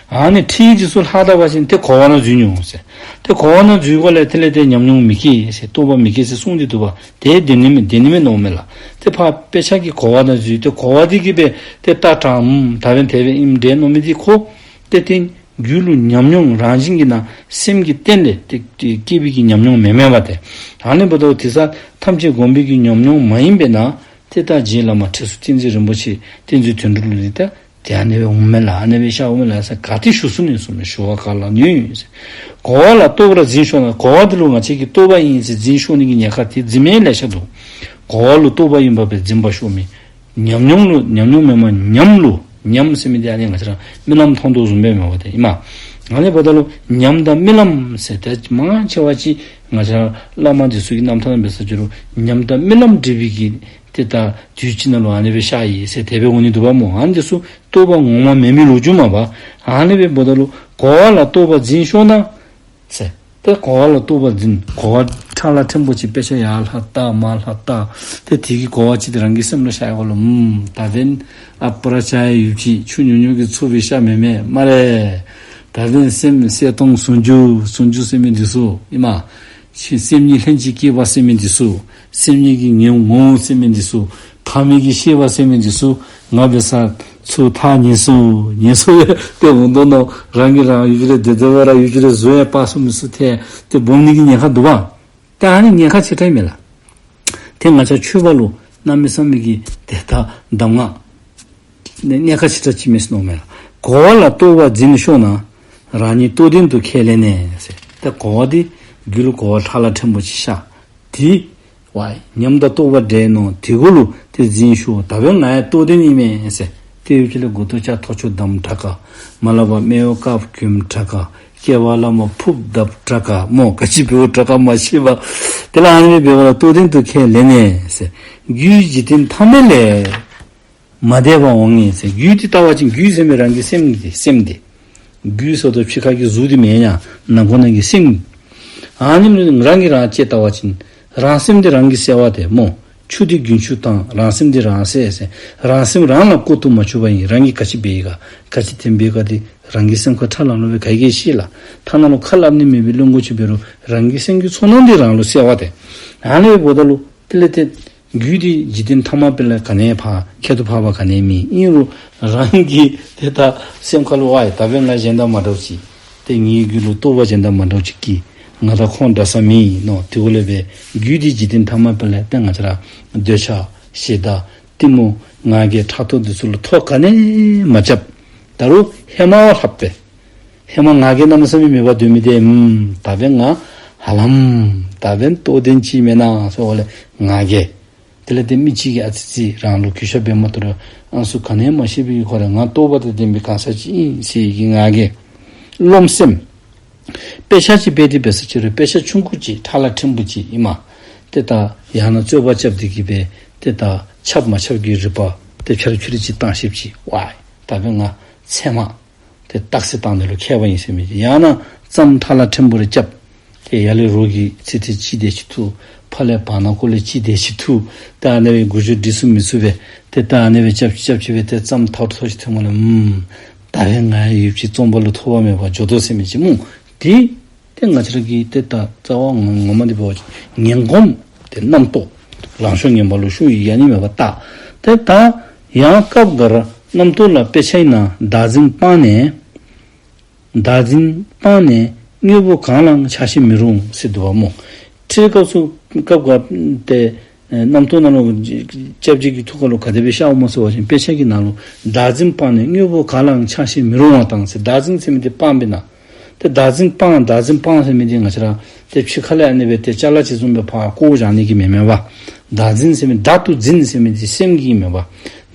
ཨ་ནི་ཁྲིད་འདི་ཚུ་ལྷག་ད་པ་ཅིན་ཏེ་གོ་བ་ནང་འཛུལ་འོང་ཟེར། ཏེ་གོ་བ་ནང་འཛུལ་དགོཔ་ལས་དེ་ལས་ཏེ་ཉམས་མྱོང་མི་སྐྱེ་ཟེར་རྟོགས་པ་མི་སྐྱེ་ཟེར་གསུངས་ཏེ་འདུག་པ། ཏེ་དེ་ནི་མེན་དེ་ནི་མེན་མནོཝ་མས་ལགས། ཏེ་ཕར་དཔེ་ཆ་གི་གོ་བ་ནང་འཛུལ་ཏེ་གོ་བ་འདི་གིས་སྦེ་ཏེ་ལྟ་དྲགས་ཨུམ་ད་འབདན་དེ་སྦེ་ཨིནམ་འདྲས་མནོ་མི་འདི་ཁོ་ཏེ་ཏེ་རྒྱུད་ལུ་ཉམས་མྱོང་རང་བཞིན་གྱིས་ན་སེམས་ཀྱི་རྟེན་ལས་ཏེ་ཏེ་སྐྱེས་པའི་གི་ཉམས་མྱོང་མེན་མས་པ་ཏེ། ཨ་ནི་འབདཝ་ད་དེ་ས་ཐམས་ཅད་སྒོམ་པའི་གི་ཉམས་མྱོང་མ་ཡིན་པས་ན་ཏེ་ད་རྗེ་བླ་མ་ཁྲི་ཟུར་བསྟན་འཛིན་རིན་པོ་ཆེ་བསྟན་འཛིན་དོན་གྲུབ་ལུ་ནི་ད་ཏེ་ཨ་ནི་སྦེ་འོངམ་མས་ལགས། ཨ་ནི་སྦེ་ཤར་འོངམ་མས་ལགས་ཟེར་ག་ཏེ་ཞུ་ཚུགས་ནི་གསུངསམ་མས། ཞུ་བ་ག་ལ་ནུས་ཟེར། གོ་བ་ལ་རྟོགས་པར་འཛིན་ཤོར་ན། གོ་བ་འདི་ལུ་ང་བཅས་ཀྱིས་རྟོགས་པ་ཨིན་ཟེར་འཛིན་ཤོར་ནི་གི་ཉེན་ཁ་ཏེ་འཛིན་མི་ལེ་ཤ་འདུག། གོ་བ་ལུ་རྟོགས་པ་ཨིན་པ་སྦེ་འཛིན་པར་ཤོར་མི། ཉམས་མྱོང་ལུ་ཉམས་མྱོང་མེན་མ་ཉམས་ལུ་ཉམས་ཟེར་མི་འདི་ཨ་ནི་ང་བཅས་ར་རྨི་ལམ་མཐོང་དོ་བཟུམ་སྦེ་མེན་པ་ཏེ་ཨིན་མས། ཨ་ནི་འབདཝ་ད་ལུ་ཉམས་དང་རྨི་ལམ་ཟེར་ཏེ་མང་ཆེ་བ་ཅིག་ང་བཅས་ར་བླ་མ་འདི་ཚུ་གི་རྣམ་ཐར་ནང་འབད་ས་ཅིག་རུང་ཉམས་དང་རྨི་ལམ་འདྲེས་པའི་གི་ཏེ་ད་དུས་ཅིག་ནང་ལུ་ཨ་ནི་སྦེ་ཤར་ཡི་ཟེར་དེ་སྦེ་འོང་ནི་འདུག་པ་སྨོ། ཨ་ནི་འདི་ཚུ་རྟོགས་པ་ངོ་མ་མེད་མི་ལོ་རྒྱུས་མས་པ། ཨ་ནི་སྦེ་འབདཝ་ད་ལུ་གོ་བ་ལ་རྟོགས་པར་འཛིན་ཤོར་ན་ཟེར། ཏེ་གོ་བ་ལ་རྟོགས་པར་འཛིན། གོ་བ་ཁྲ་ལ་ཕྲན་བུ་ཅིག་དཔེ་ཆ་ཡར་ལྷག་བལྟ་མར་ལྷག་བལྟ། ཏེ་དེ་གི་གོ་བ་ཅིག་ཏེ་རང་གི་སེམས་ལུ་ཤར་ཡི་གོ་ལོ། ཨུམ་ད་འབདན་ཨ་པ་ར་ཅ་ཡ་ཡོད་ཅི། ཆུ་ཉུང་ཉུང་གིས་འཚོ་བའི་ཤ་མེན་མས་སྨ་རེ། ད་འབདན་སེམས་གསལ་སྟོང་ཟུང་འཇུག་ཟུང་འཇུག་ཟེར་མི་འདི་ཚུ་ཨིན་མས། ཆོས་སེམས་ཉིད་ལྷན་ཅིག་སྐྱེས་པ་ཟེར་མི་འདི་ཚུ། སེམས་ཉིད་ཀྱི་ངོ་ངོ་བོ་ཟེར་མི་འདི་ཚུ། ཐ་མལ་གྱི་ཤེས་པ་ཟེར་མི་འདི་ཚུ། ང་འབད་ས་ཚུར་ཐག་ཉེ་སུ་ཉེ་སུ་ཡང་ཏེ་འོང་དོ་མནོ། རང་གིས་རང་ཡུད་ཅིག་རེ་བདེ་བདེ་བ་ར་ཡུད་ཅིག་རེ་བཟོ་ཡང་དཔག་སུ་མེད་སུ་ཐལ་ཏེ་སྦོམ་ནི་གི་ཉེན་ཁ་འདུག་པ། ཏེ་ཨ་ནི་ཉེན་ཁ་ཆེ་དྲགས་མས་ལགས། ཏེ་ང་བཅས་ཆོས་པ་ལུ་གནམ་མེད་ས་མེད་ཀྱི་ཏེ་ད་གདམས་ངག་ནི་ཉེན་ཁ་ཆེ་དྲགས་ཅིག་མས་ཟེར་མནོཝ་མས་ལགས། གོ་བ་ལ་རྟོགས་པར་འཛིན་ཤོར་ན། རང་ཉིད་རྟོགས་ལྡན་དུ་ཁས་ལེན་ནས་ཟེར། ཏེ་གོ་བ་འདི་རྒྱུད་ལུ་གོ་བ་ཁྲ་ལ་ཕྲན་བུ་ཅིག་ཤར། དེ་བ་ཉམས་དང་རྟོགས་པ་འདྲེས་ནོ། དེ་གུ་ལུ་ཏེ་འཛིན་ཤོར། ད་འབདན་ང་ཡང་རྟོགས་ལྡན་ཨིན་མས་ཟེར། ཏེ་ཡུད་ཅིག་ལས་མགུ་ཏོ་ལྕགས་ཐོག་ཆུ་བསྡམས་དྲག་ག། མ་ལ་བ་སྨེ་བ་དཀརཔོ་གྱོན་དྲག་ག། སྐེད་པ་ལ་མ་ཕུརཔ་བརྡབས་དྲག་ག་སྨོ། ག་ཅི་འབདཝ་དྲག་ག་མ་ཤེས་པར། དེ་ལས་ཨ་ནི་སྦེ་འབདཝ་ལ་རྟོགས་ལྡན་དུ་ཁས་ལེན་ནས་ཟེར། རྒྱུའི་འཇིག་རྟེན་ཐ་མལ་ལས། མ་དད་པ་འོང་ངེས་ཟེར། རྒྱུད་འདི་ལྟ་བ་ཅིན་རྒྱུད་ཟེར་མི་རང་གི་སེམས་འདི་སེམས་འདི། རྒྱུད་ཟེརཝ་ད་ཕྱི་ཁ་གི་གཟུགས་འདི་མེན་ཡ། ནང་ཁོག་ནང་གི་སེམས། ཨ་ནི་རང་གིས་རང་གཅེས་ལྟ་བ་ཅིན་རང་སེམས་འདི་རང་གིས་བསལ་བ་དེ་སྨོ། ཆུ་འདི་རྒྱུན་ཆུ་དང་རང་སེམས་འདི་རང་བསལ་ཟེར། རང་སེམས་རང་ལ་བཀོད་དུ་མ་ཆུད་པ་ཡིན། རང་གིས་ག་ཅི་འབད་ཡི་ག་ག་ཅི་དེམ་འབད་ག་དེ་རང་གི་སེམས་ཁར་ཁྲ་ལམ་ལམ་སྦེ་ག་གིས་ཤེས་ལགས། ཐ་ན་ལུ་ཁ་སླབ་ནི་མེད་པའི་བླུན་པོ་ཅིག་འབད་རུང་རང་གི་སེམས་ཀྱི་ཚོར་སྣང་འདི་རང་ལུ་གསལ་བ་དེ། ཨ་ནི་འབདཝ་ད་ལུ་དེ་ལས་ཏེ་རྒྱུད་འདི་འཇིག་རྟེན་ཐ་མ་དཔེ་ལས་ག་ནི་ཡང་ཕར་ཁྱད་དུ་འཕགས་པ་ག་ནི་ཡང་མེད། ཨིན་རུང་རང་གི་ཏེ་ད་སེམས་ཁ་ལུ་ཝའི་ད་འབདན་ང་གཞན་དང་མ་འདྲཝ་ཅིག། ཏེ་ངེའི་རྒྱུད་ལུ་རྟོགས་པ་གཞན་དང་མ་འདྲཝ་ཅིག་སྐྱེས། ང་དང་ཁོང་འདྲ་ས་མེད་མནོ། དེ་འབདཝ་ལས་འབད་རྒྱུད་འདི་འཇིག་རྟེན་ཐ་མ་དཔེ་ལས་ཏེ་ང་བཅས་ར་འདོད་ཆགས་ཞེ་སྡང་གཏི་མུག་ང་རྒྱལ་ཕྲག་དོག་འདི་ཚུ་ལུ་ཐོ་ག་ནི་ཡང་མ་རྐྱབ། ད་རུང་ཧེ་མ་བ་ལྷག་པའི་ཧེ་མ་ང་རྒྱལ་གནམ་མེད་ས་མེད་མེད་པར་སྡོད་མི་དེ་ཨམ་ད་འབདན་ང་ཧ་ལམ་ད་འབདན་རྟོགས་ལྡན་ཅིག་མེན་ན་ཟེརཝ་ལས་ང་རྒྱལ། དེ་ལས་ཏེ་མི་གཅིག་གིས་ཨ་ཙི་ཅིག་རང་ལུ་གུས་ཞབས་འབད་མ་བཏུབ་རུང་ཨ་ནི་ཚུ་ག་ནི་ཡང་མ་ཤེས་པའི་ཁར་ང་རྟོགས་པ་དང་ལྡན་པའི་གང་ཟག་ཅིག་ཨིན་ཟེར་བའི་གི་ང་རྒྱལ། རློམ་སེམས། དཔེ་ཆ་ཅིག་འབད་དེ་འབད་ས་ཅིག་རུང་དཔེ་ཆ་ཆུང་ཀུ་ཅིག་ཕྲ་ལ་ཕྲན་བུ་ཅིག་ཨིན་མས། ཏེ་ད་ཡང་ན་རྩོད་པ་རྐྱབ་སྟེ་གི་སྦེ་ཏེ་ད་ཁྱབ་མ་ཁྱབ་ཀྱི་རིག་པ་ཏེ་ཕྱར་ཕྱུར་ཅིག་བཏང་ཤེསཔ་ཅིག། ཝའི་ད་འབདན་ང་ཚད་མ་ཏེ་རྟགས་གསལ་བཏང་ནི་ལུ་མཁས་པ་ཨིན་ཟེར་མི་ཅིག། ཡང་ན་རྩོདཔ་ཕྲ་ལ་ཕྲན་བུ་རེ་རྐྱབ། ཏེ་ཡར་ལས་རོགས་ཀྱི་ཚིག་དེ་ཅིག་དེ་ཅིག་ཐུག། ཕར་ལས་བར་ན་ཁོ་ལས་ཅིག་དེ་ཅིག་ཐུག། ད་ཨ་ནི་སྦེ་མགུ་མཇུག་སྒྲིལ་ཚུགས་མི་ཚུགས་པས། ཏེ་ད་ཨ་ནི་སྦེ་རྐྱབ་རྐྱབ་ཅིག་སྦེ་ཏེ་རྩོདཔ་ཐོག་ཐོག་ཅིག་ཐོན་མ་ལས་ཨམ་ད་འབདན་ང་ཡུདཔ་ཅིག་རྩོམ་པ་ལུ་ཐོ་བ་མེད་པར་འགྱོ་དོ་ཟེར་མི་ཅིག་སྨོ། དེ་ཏེ་ང་བཅས་ར་གི་ཏེ་ད་རྩ་བ་ངོ་ངོ་མ་འདི་འབད་བ་ཅིན་ངན་གོམས་ཏེ་རྣམ་རྟོག་ལང་ཤོར་ངན་པ་ལུ་ཤོར་ཡི་ཨ་ནི་མེད་པར་བལྟ། ཏེ་ད་ཡང་སྐབས་འགར་རྣམ་རྟོག་ལ་དཔེ་ཆའི་ནང་བདག་འཛིན་སྤངས་ནས། བདག་འཛིན་སྤངས་ནས་དངོས་པོ་གང་ལའང་ཆགས་ཞེན་མི་རུང་ཟེར་འདུག་པ་སྨོ། ཁྲིད་སྐབས་སུ་སྐབས་འགར་ཏེ་རྣམ་རྟོག་ནང་ལུ་སྐྱབས་རྗེ་གི་ཐུགས་ཁ་ལུ་ག་དེ་སྦེ་ཤརཝ་སྨོ་ཟེར་བ་ཅིན་དཔེ་ཆ་གི་ནང་ལུ་བདག་འཛིན་སྤངས་ནས་དངོས་པོ་གང་ལའང་ཆགས་ཞེན་མི་རུང་བ་དང་ཟེར། བདག་འཛིན་ཟེར་མི་འདི་སྤངས་པས་ན། ཏེ་བདག་འཛིན་སྤངས་བདག་འཛིན་སྤངས་ཟེར་མི་འདི་ང་བཅས་ར་ཏེ་ཕྱི་ཁ་ལས་ཨ་ནི་སྦེ་ཏེ་ཅ་ལ་ཅིག་བཟུམ་སྦེ་ཕར་བཀོ་བཞག་ནི་གི་མེན་མས་པ། བདག་འཛིན་ཟེར་མི་བདག་ཏུ་འཛིན་ཟེར་མི་འདི་སེམས་ཀྱི་མེན་པ།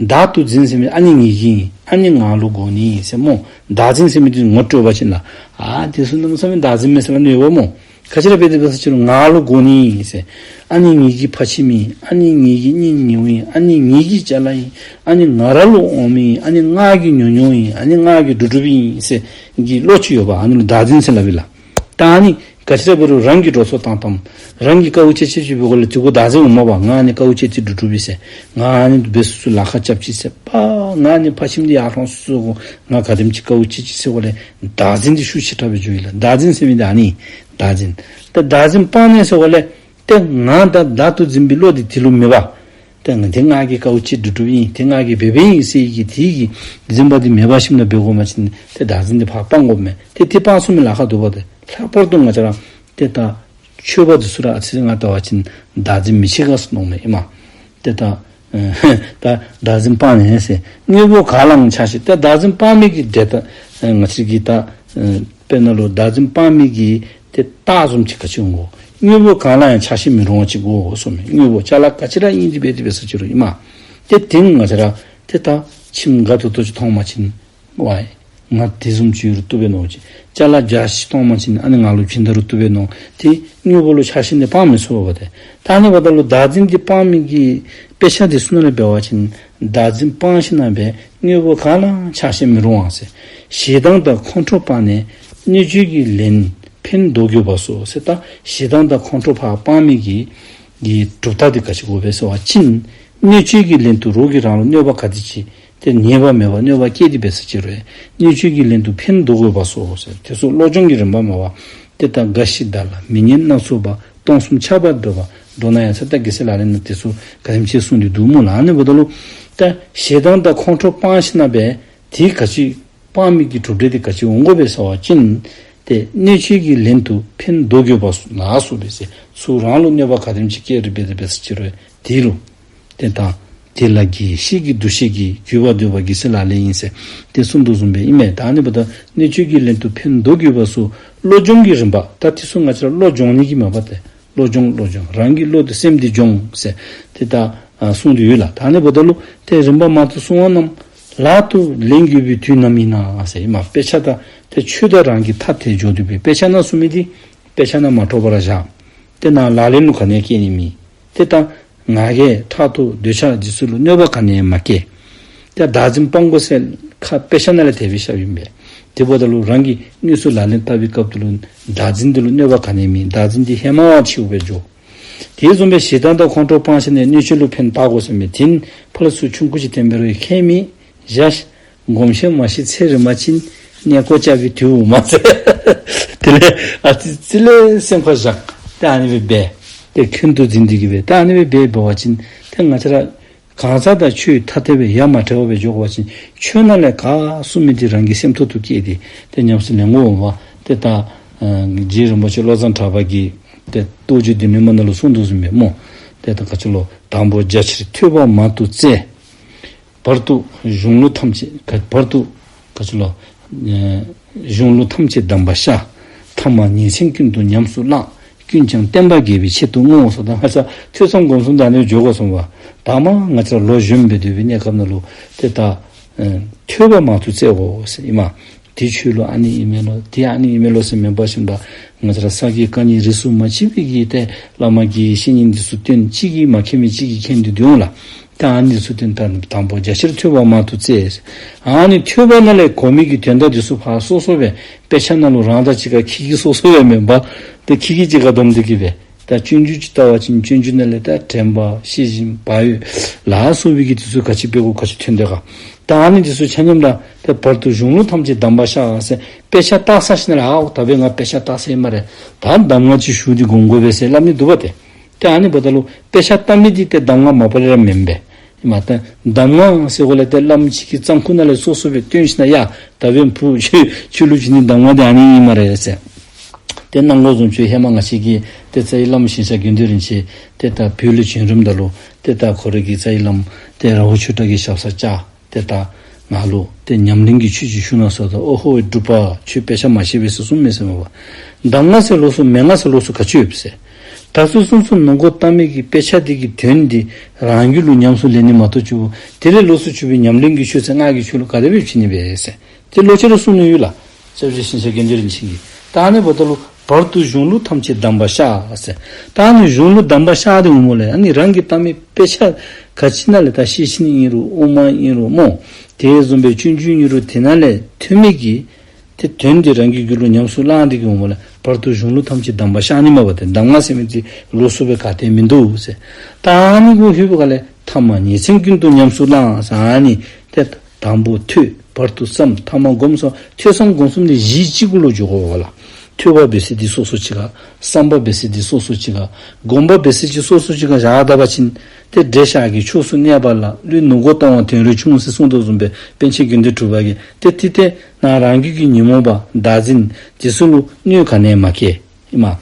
བདག་ཏུ་འཛིན་ཟེར་མི་ཨ་ནི་ངེའི་གི་ཨིན། ཨ་ནི་ང་ལུ་དགོ་ནི་ཟེར་སྨོ། བདག་འཛིན་ཟེར་མི་འདི་ངོ་སྤྲོད་པ་ཅིན་ལགས། ཨ་དེ་ཚུ་གནམ་མེད་ས་མེད་བདག་འཛིན་མས་ཟེར་སླབ་ནི་ཡོདཔ་སྨོ། ག་ཅི་ར་འབད་དེ་འབད་ས་ཅིག་རུང་ང་ལུ་དགོ་ནི་ཟེར། ཨ་ནི་ངེའི་གི་ཕ་ཁྱིམ་ཨིན། ཨ་ནི་ངེའི་གི་གཉེན་ཉེཝ་ཨིན། ཨ་ནི་ངེའི་གི་ཅ་ལ་ཨིན། ཨ་ནི་ང་ར་ལུ་འོངམ་ཨིན། ཨ་ནི་ང་གི་ཉོ་ཉོཝ་ཨིན། ཨ་ནི་ང་གི་སྒྲུབ་སྒྲུབ་ཨིན་ཟེར་གྱི་བློ་ཅིག་ཡོདཔ་ཨ་ནི་ལུ་བདག་འཛིན་ཟེར་སླབ་ཨིན་ལགས། ད་ཨ་ནི་ག་ཅི་ར་འབད་རུང་རང་གིས་འགྲོ་སོང་བཏང་བཏངམ། རང་གིས་དཀའཝ་སྤྱད་སྤྱད་ཅིག་འབད་དགོཔ་ལས་དེ་གུ་བདག་འཛིན་འོངམ་མས་པ། ང་ཨ་ནི་དཀའཝ་སྤྱད་དེ་སྒྲུབ་སྒྲུབ་ཨིན་ཟེར། ང་ཨ་ནི་འབད་སོང་སོང་ལཱ་ཁག་རྐྱབ་ཅི་ཟེར་པ། ང་ཨ་ནི་ཕ་ཁྱིམ་འདི་ཡར་ལྷོང་སོང་སོང་གོ། ང་ག་དེམ་ཅིག་དཀའཝ་སྤྱད་ཅི་ཟེར་བ་ལས་བདག་འཛིན་འདི་ཤུགས་ཆེ་དྲགས་སྦེ་འགྱོཝ་ཨིན་ལགས། བདག་འཛིན་ཟེར་མི་འདི་ཨ་ནི་བདག་འཛིན། ཏེ་བདག་འཛིན་སྤངས་ནས་ཟེར་བ་ལས་ཏེ་ང་དང་བདག་ཏུ་འཛིན་པའི་བློ་འདི་དེ་ལུ་མེད་པ། ཏེ་ང་འདི་ང་གིས་དཀའཝ་སྤྱད་དེ་སྒྲུབ་སྒྲུབ་ཨིན། འདི་ང་གིས་འབད་འབདཝ་ཨིན་ཟེར་གྱི་དེ་གི་འཛིན་པ་འདི་མེད་པ་ཞིནམ་ལས་འབད་དགོ་པ་ཅིན་ཏེ་བདག་འཛིན་འདི་ཕར་སྤང་དགོཔ་མས། ཏེ་དེ་སྤང་ཚུགས་མི་ལཱ་ཁག་འདུག་པ། ཏེ་ལྷག་པར་དུ་ང་བཅས་ར་ཏེ་ད་ཆོས་པ་འདི་ཚུ་ར་ཨ་ཙི་ང་བལྟ་བ་ཅིན་བདག་འཛིན་མི་ཆེ་ག་ཟེར་མནོཝ་མས་ཨིན་མས། ཏེ་ད་ད་བདག་འཛིན་སྤངས་ནས་ཟེར། དངོས་པོ་གང་ལའང་ཆགས་ཞེན། ཏེ་བདག་འཛིན་སྤངས་མི་གི་དེ་ད་ང་བཅས་ཀྱི་ད་དཔེར་ན་ལུ་བདག་འཛིན་སྤངས་མི་གི་ཏེ་རྟགས་བཟུམ་ཅིག་ག་ཅི་འོང་གོ། དངོས་པོ་གང་ལའང་ཆགས་ཞེན་མི་རུང་བ་ཅིག་དགོ་གསུངམ་མས། དངོས་པོ་ཅ་ལ་ག་ཅི་ར་ཨིན་ཏེ་འབད་དེ་འབད་ས་ཅིག་རུང་ཨིན་མས། ཏེ་དེ་ང་བཅས་ར་ཏེ་ད་ཁྱིམ་དགའ་ཏོག་ཏོ་ཅིག་མཐོང་པ་ཅིན་ཝའི་ང་དེ་བཟུམ་ཅིག་ཡོད་རུང་བཏུབ་པས་མནོ་ཅིག། ཅ་ལ་འཇའ་ཆི་མཐོང་པ་ཅིན་ཨ་ནི་ང་ལུ་བྱིན་ད་རུང་བཏུབ་པས་མནོ། ཏེ་དངོས་པོ་ལུ་ཆགས་ཞེན་འདི་སྤང་མི་ཚུགས་པས་ཏེ། ད་ཨ་ནི་འབདཝ་ད་ལུ་བདག་འཛིན་འདི་སྤང་མི་གི་དཔེ་ཆ་འདི་ཚུ་ནང་ལས་འབད་བ་ཅིན་བདག་འཛིན་སྤངས་ཞིནམ་ལས་དངོས་པོ་གང་ལའང་ཆགས་ཞེན་མི་རུང་བ་ཟེར། ཞེ་སྡང་དང་ཁོང་ཁྲོ་སྤངས་ནས་གནོད་བྱེད་ཀྱི་ལན་ཕན་འདོགས་དགོས་པ་སོགས་ཟེར། ད་ཞེ་སྡང་དང་ཁོང་ཁྲོ་ཕར་སྤང་མི་གི་གི་གྲུབ་རྟགས་འདི་ག་ཅི་དགོ་པས་ཟེར་བ་ཅིན་གནོད་བྱེད་ཀྱི་ལན་དུ་རོགས་ཀྱིས་རང་ལུ་གནོད་པ་ག་དེ་ཅིག་ཏེ་ཉེས་པ་མེད་པར་གནོད་པ་བསྐྱལ་ཏེ་འབད་ས་ཅིག་རུང་གནོད་བྱེད་ཀྱི་ལན་དུ་ཕན་འདོགས་དགོས་པ་སོགས་ཟེར། དེ་ཚུ་བློ་སྦྱོང་གི་རིམ་པ་མས་པ། ཏེ་ད་དགའ་བཞིན་བདག་ལ་མི་སྙན་སྣ་ཚོགས་པ། སྟོང་གསུམ་ཆགས་པར་འདོད་པ། མདོར་ན་ཡང་ཟེར་ད་རྒྱལ་སྲས་ལག་ལེན་ནང་དེ་ཚུ་ག་དེམ་ཅིག་གསུངས་ཏེ་འདུག་སྨོ་ལགས། ཨ་ནི་འབདཝ་ད་ལུ་ད་ཞེ་སྡང་དང་ཁོང་ཁྲོ་སྤངས་ཞིནམ་ལས་དེ་ག་ཅི་སྤང་མི་གི་གྲུབ་འབྲས་དེ་ག་ཅི་འོང་དགོ་པས་ཟེར་བ་ཅིན་ཏེ་གནོད་བྱེད་ཀྱི་ལན་དུ་ཕན་འདོགས་དགོས་པ་ལ་སོགས་པས་ཟེར། ཚུར་རང་ལུ་གནོད་པ་ག་དེམ་ཅིག་བསྐྱལ་རུང་འབད་དེ་འབད་ས་ཅིག་རུང་དེ་ལུ་ཏེ་ད་དེ་ལ་དགྱེས་ཤིག་གི་འདུ་ཤེས་ཀྱིས། གུས་པར་འདུད་པ་རྒྱལ་སྲས་ལག་ལེན་ཡིན་ཟེར་ཏེ་གསུངས་དོ་བཟུམ་སྦེ་ཨིན་མས། ད་ཨ་ནི་འབདཝ་ད་གནོད་བྱེད་ཀྱི་ལན་དུ་ཕན་འདོགས་དགོས་པ་སོགས་བློ་སྦྱོང་གི་རིམ་པ། ད་དེ་ཚུ་ང་བཅས་ར་བློ་སྦྱོང་ནི་གི་མས་པ་ཏེ། བློ་སྦྱོང་བློ་སྦྱོང་རང་གི་བློ་དེ་སེམས་དེ་སྦྱོང་ཟེར་ཏེ་ད་ཨ་གསུངས་ཏེ་ཡོད་ལགས། ད་ཨ་ནི་འབདཝ་ད་ལུ་ཏེ་རིམ་པ་མང་དུ་གསུང་བ་རྣམས་ལག་ཏུ་ལེན་དགོས་པའི་དུས་ནམ་ཡིན་ན་ཟེར་ཨིན་མས། དཔེ་ཆ་དང་ཏེ་ཆོས་དང་རང་གི་ཐ་དད་འཇོག་སྡོད་པའི་དཔེ་ཆ་ནང་གསུངས་མི་དེ་དཔེ་ཆ་ནང་མ་འཕྲོག་པར་བཞག། ཏེ་ནཱ་ལག་ལེན་ལུ་ག་ནི་ཡང་བསྐྱལ་ནི་མེད། ཏེ་ད་ང་རྒྱལ་ཕྲག་དོག་འདོད་ཆགས་འདི་ཚུ་ལུ་གནོད་པ་ག་ནི་ཡང་མ་བསྐྱལ། ཏེ་བདག་འཛིན་སྤང་དགོ་ཟེར་ཁ་དཔེ་ཆ་ནང་ལས་དེ་སྦེ་བཤདཔ་ཨིན་པས། དེ་འབདཝ་ད་ལུ་རང་གིས་དངོས་སུ་ལག་ལེན་འཐབ་པའི་སྐབས་དེ་ལུ་བདག་འཛིན་དེ་ལུ་གནོད་པ་ག་ནི་ཡང་མེད། བདག་འཛིན་དེ་ཧེ་མ་བ་ཆེཝ་སྦེ་འགྱོ། དེ་བཟུམ་སྦེ་ཞེ་སྡང་དང་ཁོང་ཁྲོ་སྤང་ཞིནམ་ལས་གནོད་བྱེད་ལུ་ཕན་བཏགས་དགོ་ཟེར་མི་དེ་ཕར་ལས་ཚུར་ཆུང་ཀུ་ཅིག་བཏོན་འབད་རུང་ཁྱད་མེད། བཞག་ཤིག། སྒོམ་ཞིནམ་མ་ཤི་ཚེ་རིངམ་ཅིག་གནས་སྐོར་རྐྱབ་པའི་དུས་འོང་མས་ཟེར། དེ་ལས་ཨ་ཙི་ཙི་ལས་སེམས་ཁར་བཞག། ཏེ་ཨ་ནི་སྦེ་འབད། ཏེ་ཁོང་དུ་འཛིན་ཏེ་གི་སྦེ་ཏེ་ཨ་ནི་སྦེ་འབད་འབད་བ་ཅིན་ཏེ་ང་བཅས་ར་གང་ཟག་དང་ཆོས་ཐ་དད་སྦེ་ཡ་མ་བྲལ་བ་སྦེ་འགྱོ་དགོ་པ་ཅིན་ཆོས་ནང་ལས་ག་གསུངས་མི་དེ་རང་གི་སེམས་ཐོག་ཏུ་བསྐྱེད་དེ་ཏེ་ཉམས་སུ་ལེན་དགོ་འོང་པ། ཏེ་ད་ཨ་རྗེ་རིན་པོ་ཆེ་བློ་བཟང་གྲགས་པ་གིས་ཏེ་རྟོགས་བརྗོད་སྡེ་སྣོད་མ་ནང་ལུ་གསུངས་དོ་བཟུམ་སྦེ་སྨོ། ཏེ་ད་ག་ཅི་ལོ། དང་པོ་རྒྱ་ཆེར་ཐོས་པ་མང་དུ་བཙལ། བར་དུ་གཞུང་ལུགས་ཐམས་ཅད་ག་བར་དུ་ག་ཅི་ལོ། ཨེ་གཞུང་ལུགས་ཐམས་ཅད་གདམས་པར་ཤར། ཐ་མ་ཉིན་མཚན་ཀུན་ཏུ་ཉམས་སུ་བླངས། ཀུན་ཀྱང་བསྟན་པ་རྒྱས་པའི་ཆེད་དུ་བསྔོ། ཟེར་ད་ང་བཅས་ཐོས་བསམ་སྒོམ་གསུམ་དང་ནི་འཇོག་དགོ་གསུངས་པ། ད་མ་ང་བཅས་ལོ་གཞོན་སྦེ་སྡོད་པའི་གནས་སྐབས་ནང་ལུ་ཏེ་ད་ཨེ་ཐོས་པ་མང་དུ་བཙལ་དགོ་ཟེར་ཨིན་མས། དེ་ཆོས་ལུགས་ཨ་ནི་ཨིན་མས་ལོ། དེ་ཨ་ནི་ཨིན་མས་ལོ་ཟེར་མེན་པར་ཞིནམ་ད་ང་བཅས་ར་ས་དགེ་བཀའ་རྙིང་རིས་སུ་མ་ཆད་པའི་གི་ཏེ་བླ་མ་གི་བཤེས་གཉེན་འདི་ཚུ་བསྟེན། གཅིག་གིས་མ་མཁྱེན་མི་གཅིག་གིས་མཁྱེན་ཏེ་འདུག་ལགས། ད་ཨ་ནི་འདི་ཚུ་བསྟེན། ད་དང་པོ་རྒྱ་ཆེར་ཐོས་པ་མང་དུ་བཙལ། ཨ་ནི་ཐོས་པ་ནང་ལས་གོ་མི་གི་དོན་དག་འདི་ཚུ་ཕར་སོ་སོ་སྦེ་དཔེ་ཆ་ནང་ལུ་རང་དང་གཅིག་ཁར་ཁྱི་གི་སོ་སོ་སྦེ་མེན་པར་ཏེ་ཁྱི་གི་གཅིག་ཁར་སྡོམ་སྟེ་གི་སྦེ། ད་སྤྱོད་འཇུག་ཅིག་བལྟ་བ་ཅིན་སྤྱོད་འཇུག་ནང་ལས་ད་དྲན་པ་ཤེས་བཞིན་བག་ཡོད་ལ་སོགས་པའི་གི་དེ་ཚུ་ག་ཅི་འབད་དགོ་ག་ཅི་ཐོན་དོ་ག། ད་ཨ་ནི་དེ་ཚུ་ཆ་མཉམ་ད་ཏེ་བར་དུ་གཞུང་ལུགས་ཐམས་ཅད་གདམས་པར་ཤར་ཟེར་དཔེ་ཆ་བལྟ་ས་ཞིནམ་ལས་ཨའོ་ད་འབདན་ང་དཔེ་ཆ་བལྟ་ས་ཨིན་སྨ་རེ། ད་གདམས་ངག་ཅིག་ཞུ་སྟེ་སྒོམ་དགོ་པས་ཟེར་སླབ་ནི་འདུག་པ་ཏེ། ཏེ་ཨ་ནི་འབདཝ་ད་ལུ་དཔེ་ཆ་བལྟ་མི་འདི་ཏེ་གདམས་ངག་མ་པ་ལས་ར་མེན་པས། ཨིན་མས། ད་གདམས་ངག་ཟེར་དགོ་ལས་ཏེ་བླམ་ཅིག་གིས་གཙང་ཁུག་ནང་ལས་སོ་སོ་སྦེ་བཏོན་ཞིནམ་ཡ་ད་འབདན་བུ་ཁྱོད་ཁྱོད་ལུ་བྱིན་ནི་གདམས་ངག་འདི་ཨ་ནི་ཨིན་སྨ་རེ་ཟེར། ཏེ་གནང་དགོ་བཟུམ་ཅིག་ཧེ་མ་ང་བཅས་ཀྱི་ཏེ་རྩ་བའི་བླམ་ཞིང་གཤེགས་དགེ་འདུན་རིན་ཆེན་ཏེ་ད་བོད་ལུ་བྱོན་རནམ་ད་ལུ་ཏེ་ད་ཁོ་རའི་གི་རྩ་བའི་བླམ་ཏེ་ར་ཧུ་ཆོས་གྲགས་ཀྱི་ཞབས་སར་བཅར། ཏེ་ད་ང་ལུ་ཏེ་ཉམས་ལེན་གྱི་ཆོས་ཅིག་ཞུ་གནང་ཟེརཝ་ད་ཨོ་ཧོ་འབྲུག་པ་ཁྱོད་དཔེ་ཆ་མ་ཤེས་པས་ཟེར་གསུངམ་མས་ཟེར་མས་པ། གདམས་ངག་ཟེར་ལོགས་སུ་མན་ངག་ཟེར་ལོགས་སུ་ག་ཅི་ཡོད་པས་ཟེར། ད་ཚུན་ཚོད་ནང་འགོ་བཏང་མི་གི་དཔེ་ཆ་འདི་གི་དོན་འདི་རང་རྒྱུད་ལུ་ཉམས་སུ་ལེན་ནི་མ་གཏོགས་ཅིག་དེ་ལས་ལོགས་སུ་ཅིག་སྦེ་ཉམས་ལེན་གྱི་ཆོས་ཟེར་སྔགས་ཀྱི་ཆོས་ལུ་ག་དེ་སྦེ་བྱིན་ནི་སྦེ་ཟེར། ཏེ་ལོག་ཅི་ར་གསུང་ནི་ཡོད་ལགས། སྐྱབས་རྗེ་ཞིང་གཤེགས་དགེ་འདུན་རིན་ཆེན་གྱིས། ད་ཨ་ནི་འབདཝ་ད་ལུ་བར་དུ་གཞུང་ལུགས་ཐམས་ཅད་གདམས་པར་ཤར་ཟེར། ད་ཨ་ནི་གཞུང་ལུགས་གདམས་པར་ཤར་ཏེ་འོངམ་ལས་ཨ་ནི་རང་གིས་བལྟ་མི་དཔེ་ཆ་ག་ཅི་ནང་ལས་ད་ཤེར་ཕྱིན་ཨིན་རུང་དབུ་མ་ཨིན་རུང་སྨོ། དེ་བཟུམ་སྦེ་སྤྱོད་འཇུག་ཨིན་རུང་དེ་ནང་ལས་ཐོན་མི་གི་ཏེ་དོན་འདི་རང་གི་རྒྱུད་ལུ་ཉམས་སུ་བླངས་ཏེ་གི་འོངམ་ལས་བར་དུ་གཞུང་ལུགས་ཐམས་ཅད་གདམས་པར་ཤར་ནི་མས་པ། ཏེ་གདམས་ངག་ཟེར་མི་འདི་ལོགས་སུ་སྦེ་ག་ཏེ་མིན་འདུག་ཟེར། ད་ཨ་ནི་གུ་ལྷོད་པའི་སྒང་ལས་ཐ་མ་ཉིན་མཚན་ཀུན་ཏུ་ཉམས་སུ་བླངས་ཟེར་ཨ་ནི་ཏེ་དང་པོ་ཐོས། བར་དུ་བསམ། ཐ་མ་སྒོམ་ཟེར་ཐོས་བསམ་སྒོམ་གསུམ་འདི་གཞི་གཅིག་གུ་ལུ་འཇོག་དགོ་པས་ལགས། ཐོས་པ་འབད་ས་འདི་སོ་སོ་གཅིག་ཁར། བསམ་པ་འབད་ས་འདི་སོ་སོ་གཅིག་ཁར། སྒོམ་པ་འབད་ས་ཅིག་སོ་སོ་གཅིག་ཁར་བཞག་ད་པ་ཅིན་ཏེ་འདྲེ་ཤ་གི་ཕྱོགས་སུ་གནས་པ་ལ་ཀླུའི་ནུབ་སྒོ་ལྟ་བ་དོན་རེ་ཆུང་ཟེར་གསུངས་དོ་བཟུམ་སྦེ་པཎ་ཆེན་དགེ་འདུན་གྲུབ་པ་གིས་ཏེ་ཏེ་ཏེ་ནཱ་རང་རྒྱུད་ཀྱི་ཉོན་མོངས་པ་བདག་འཛིན་འདི་ཚུ་ལུ་གནོད་ག་ནི་ཡང་མ་བསྐྱལ། ཨིན་མས།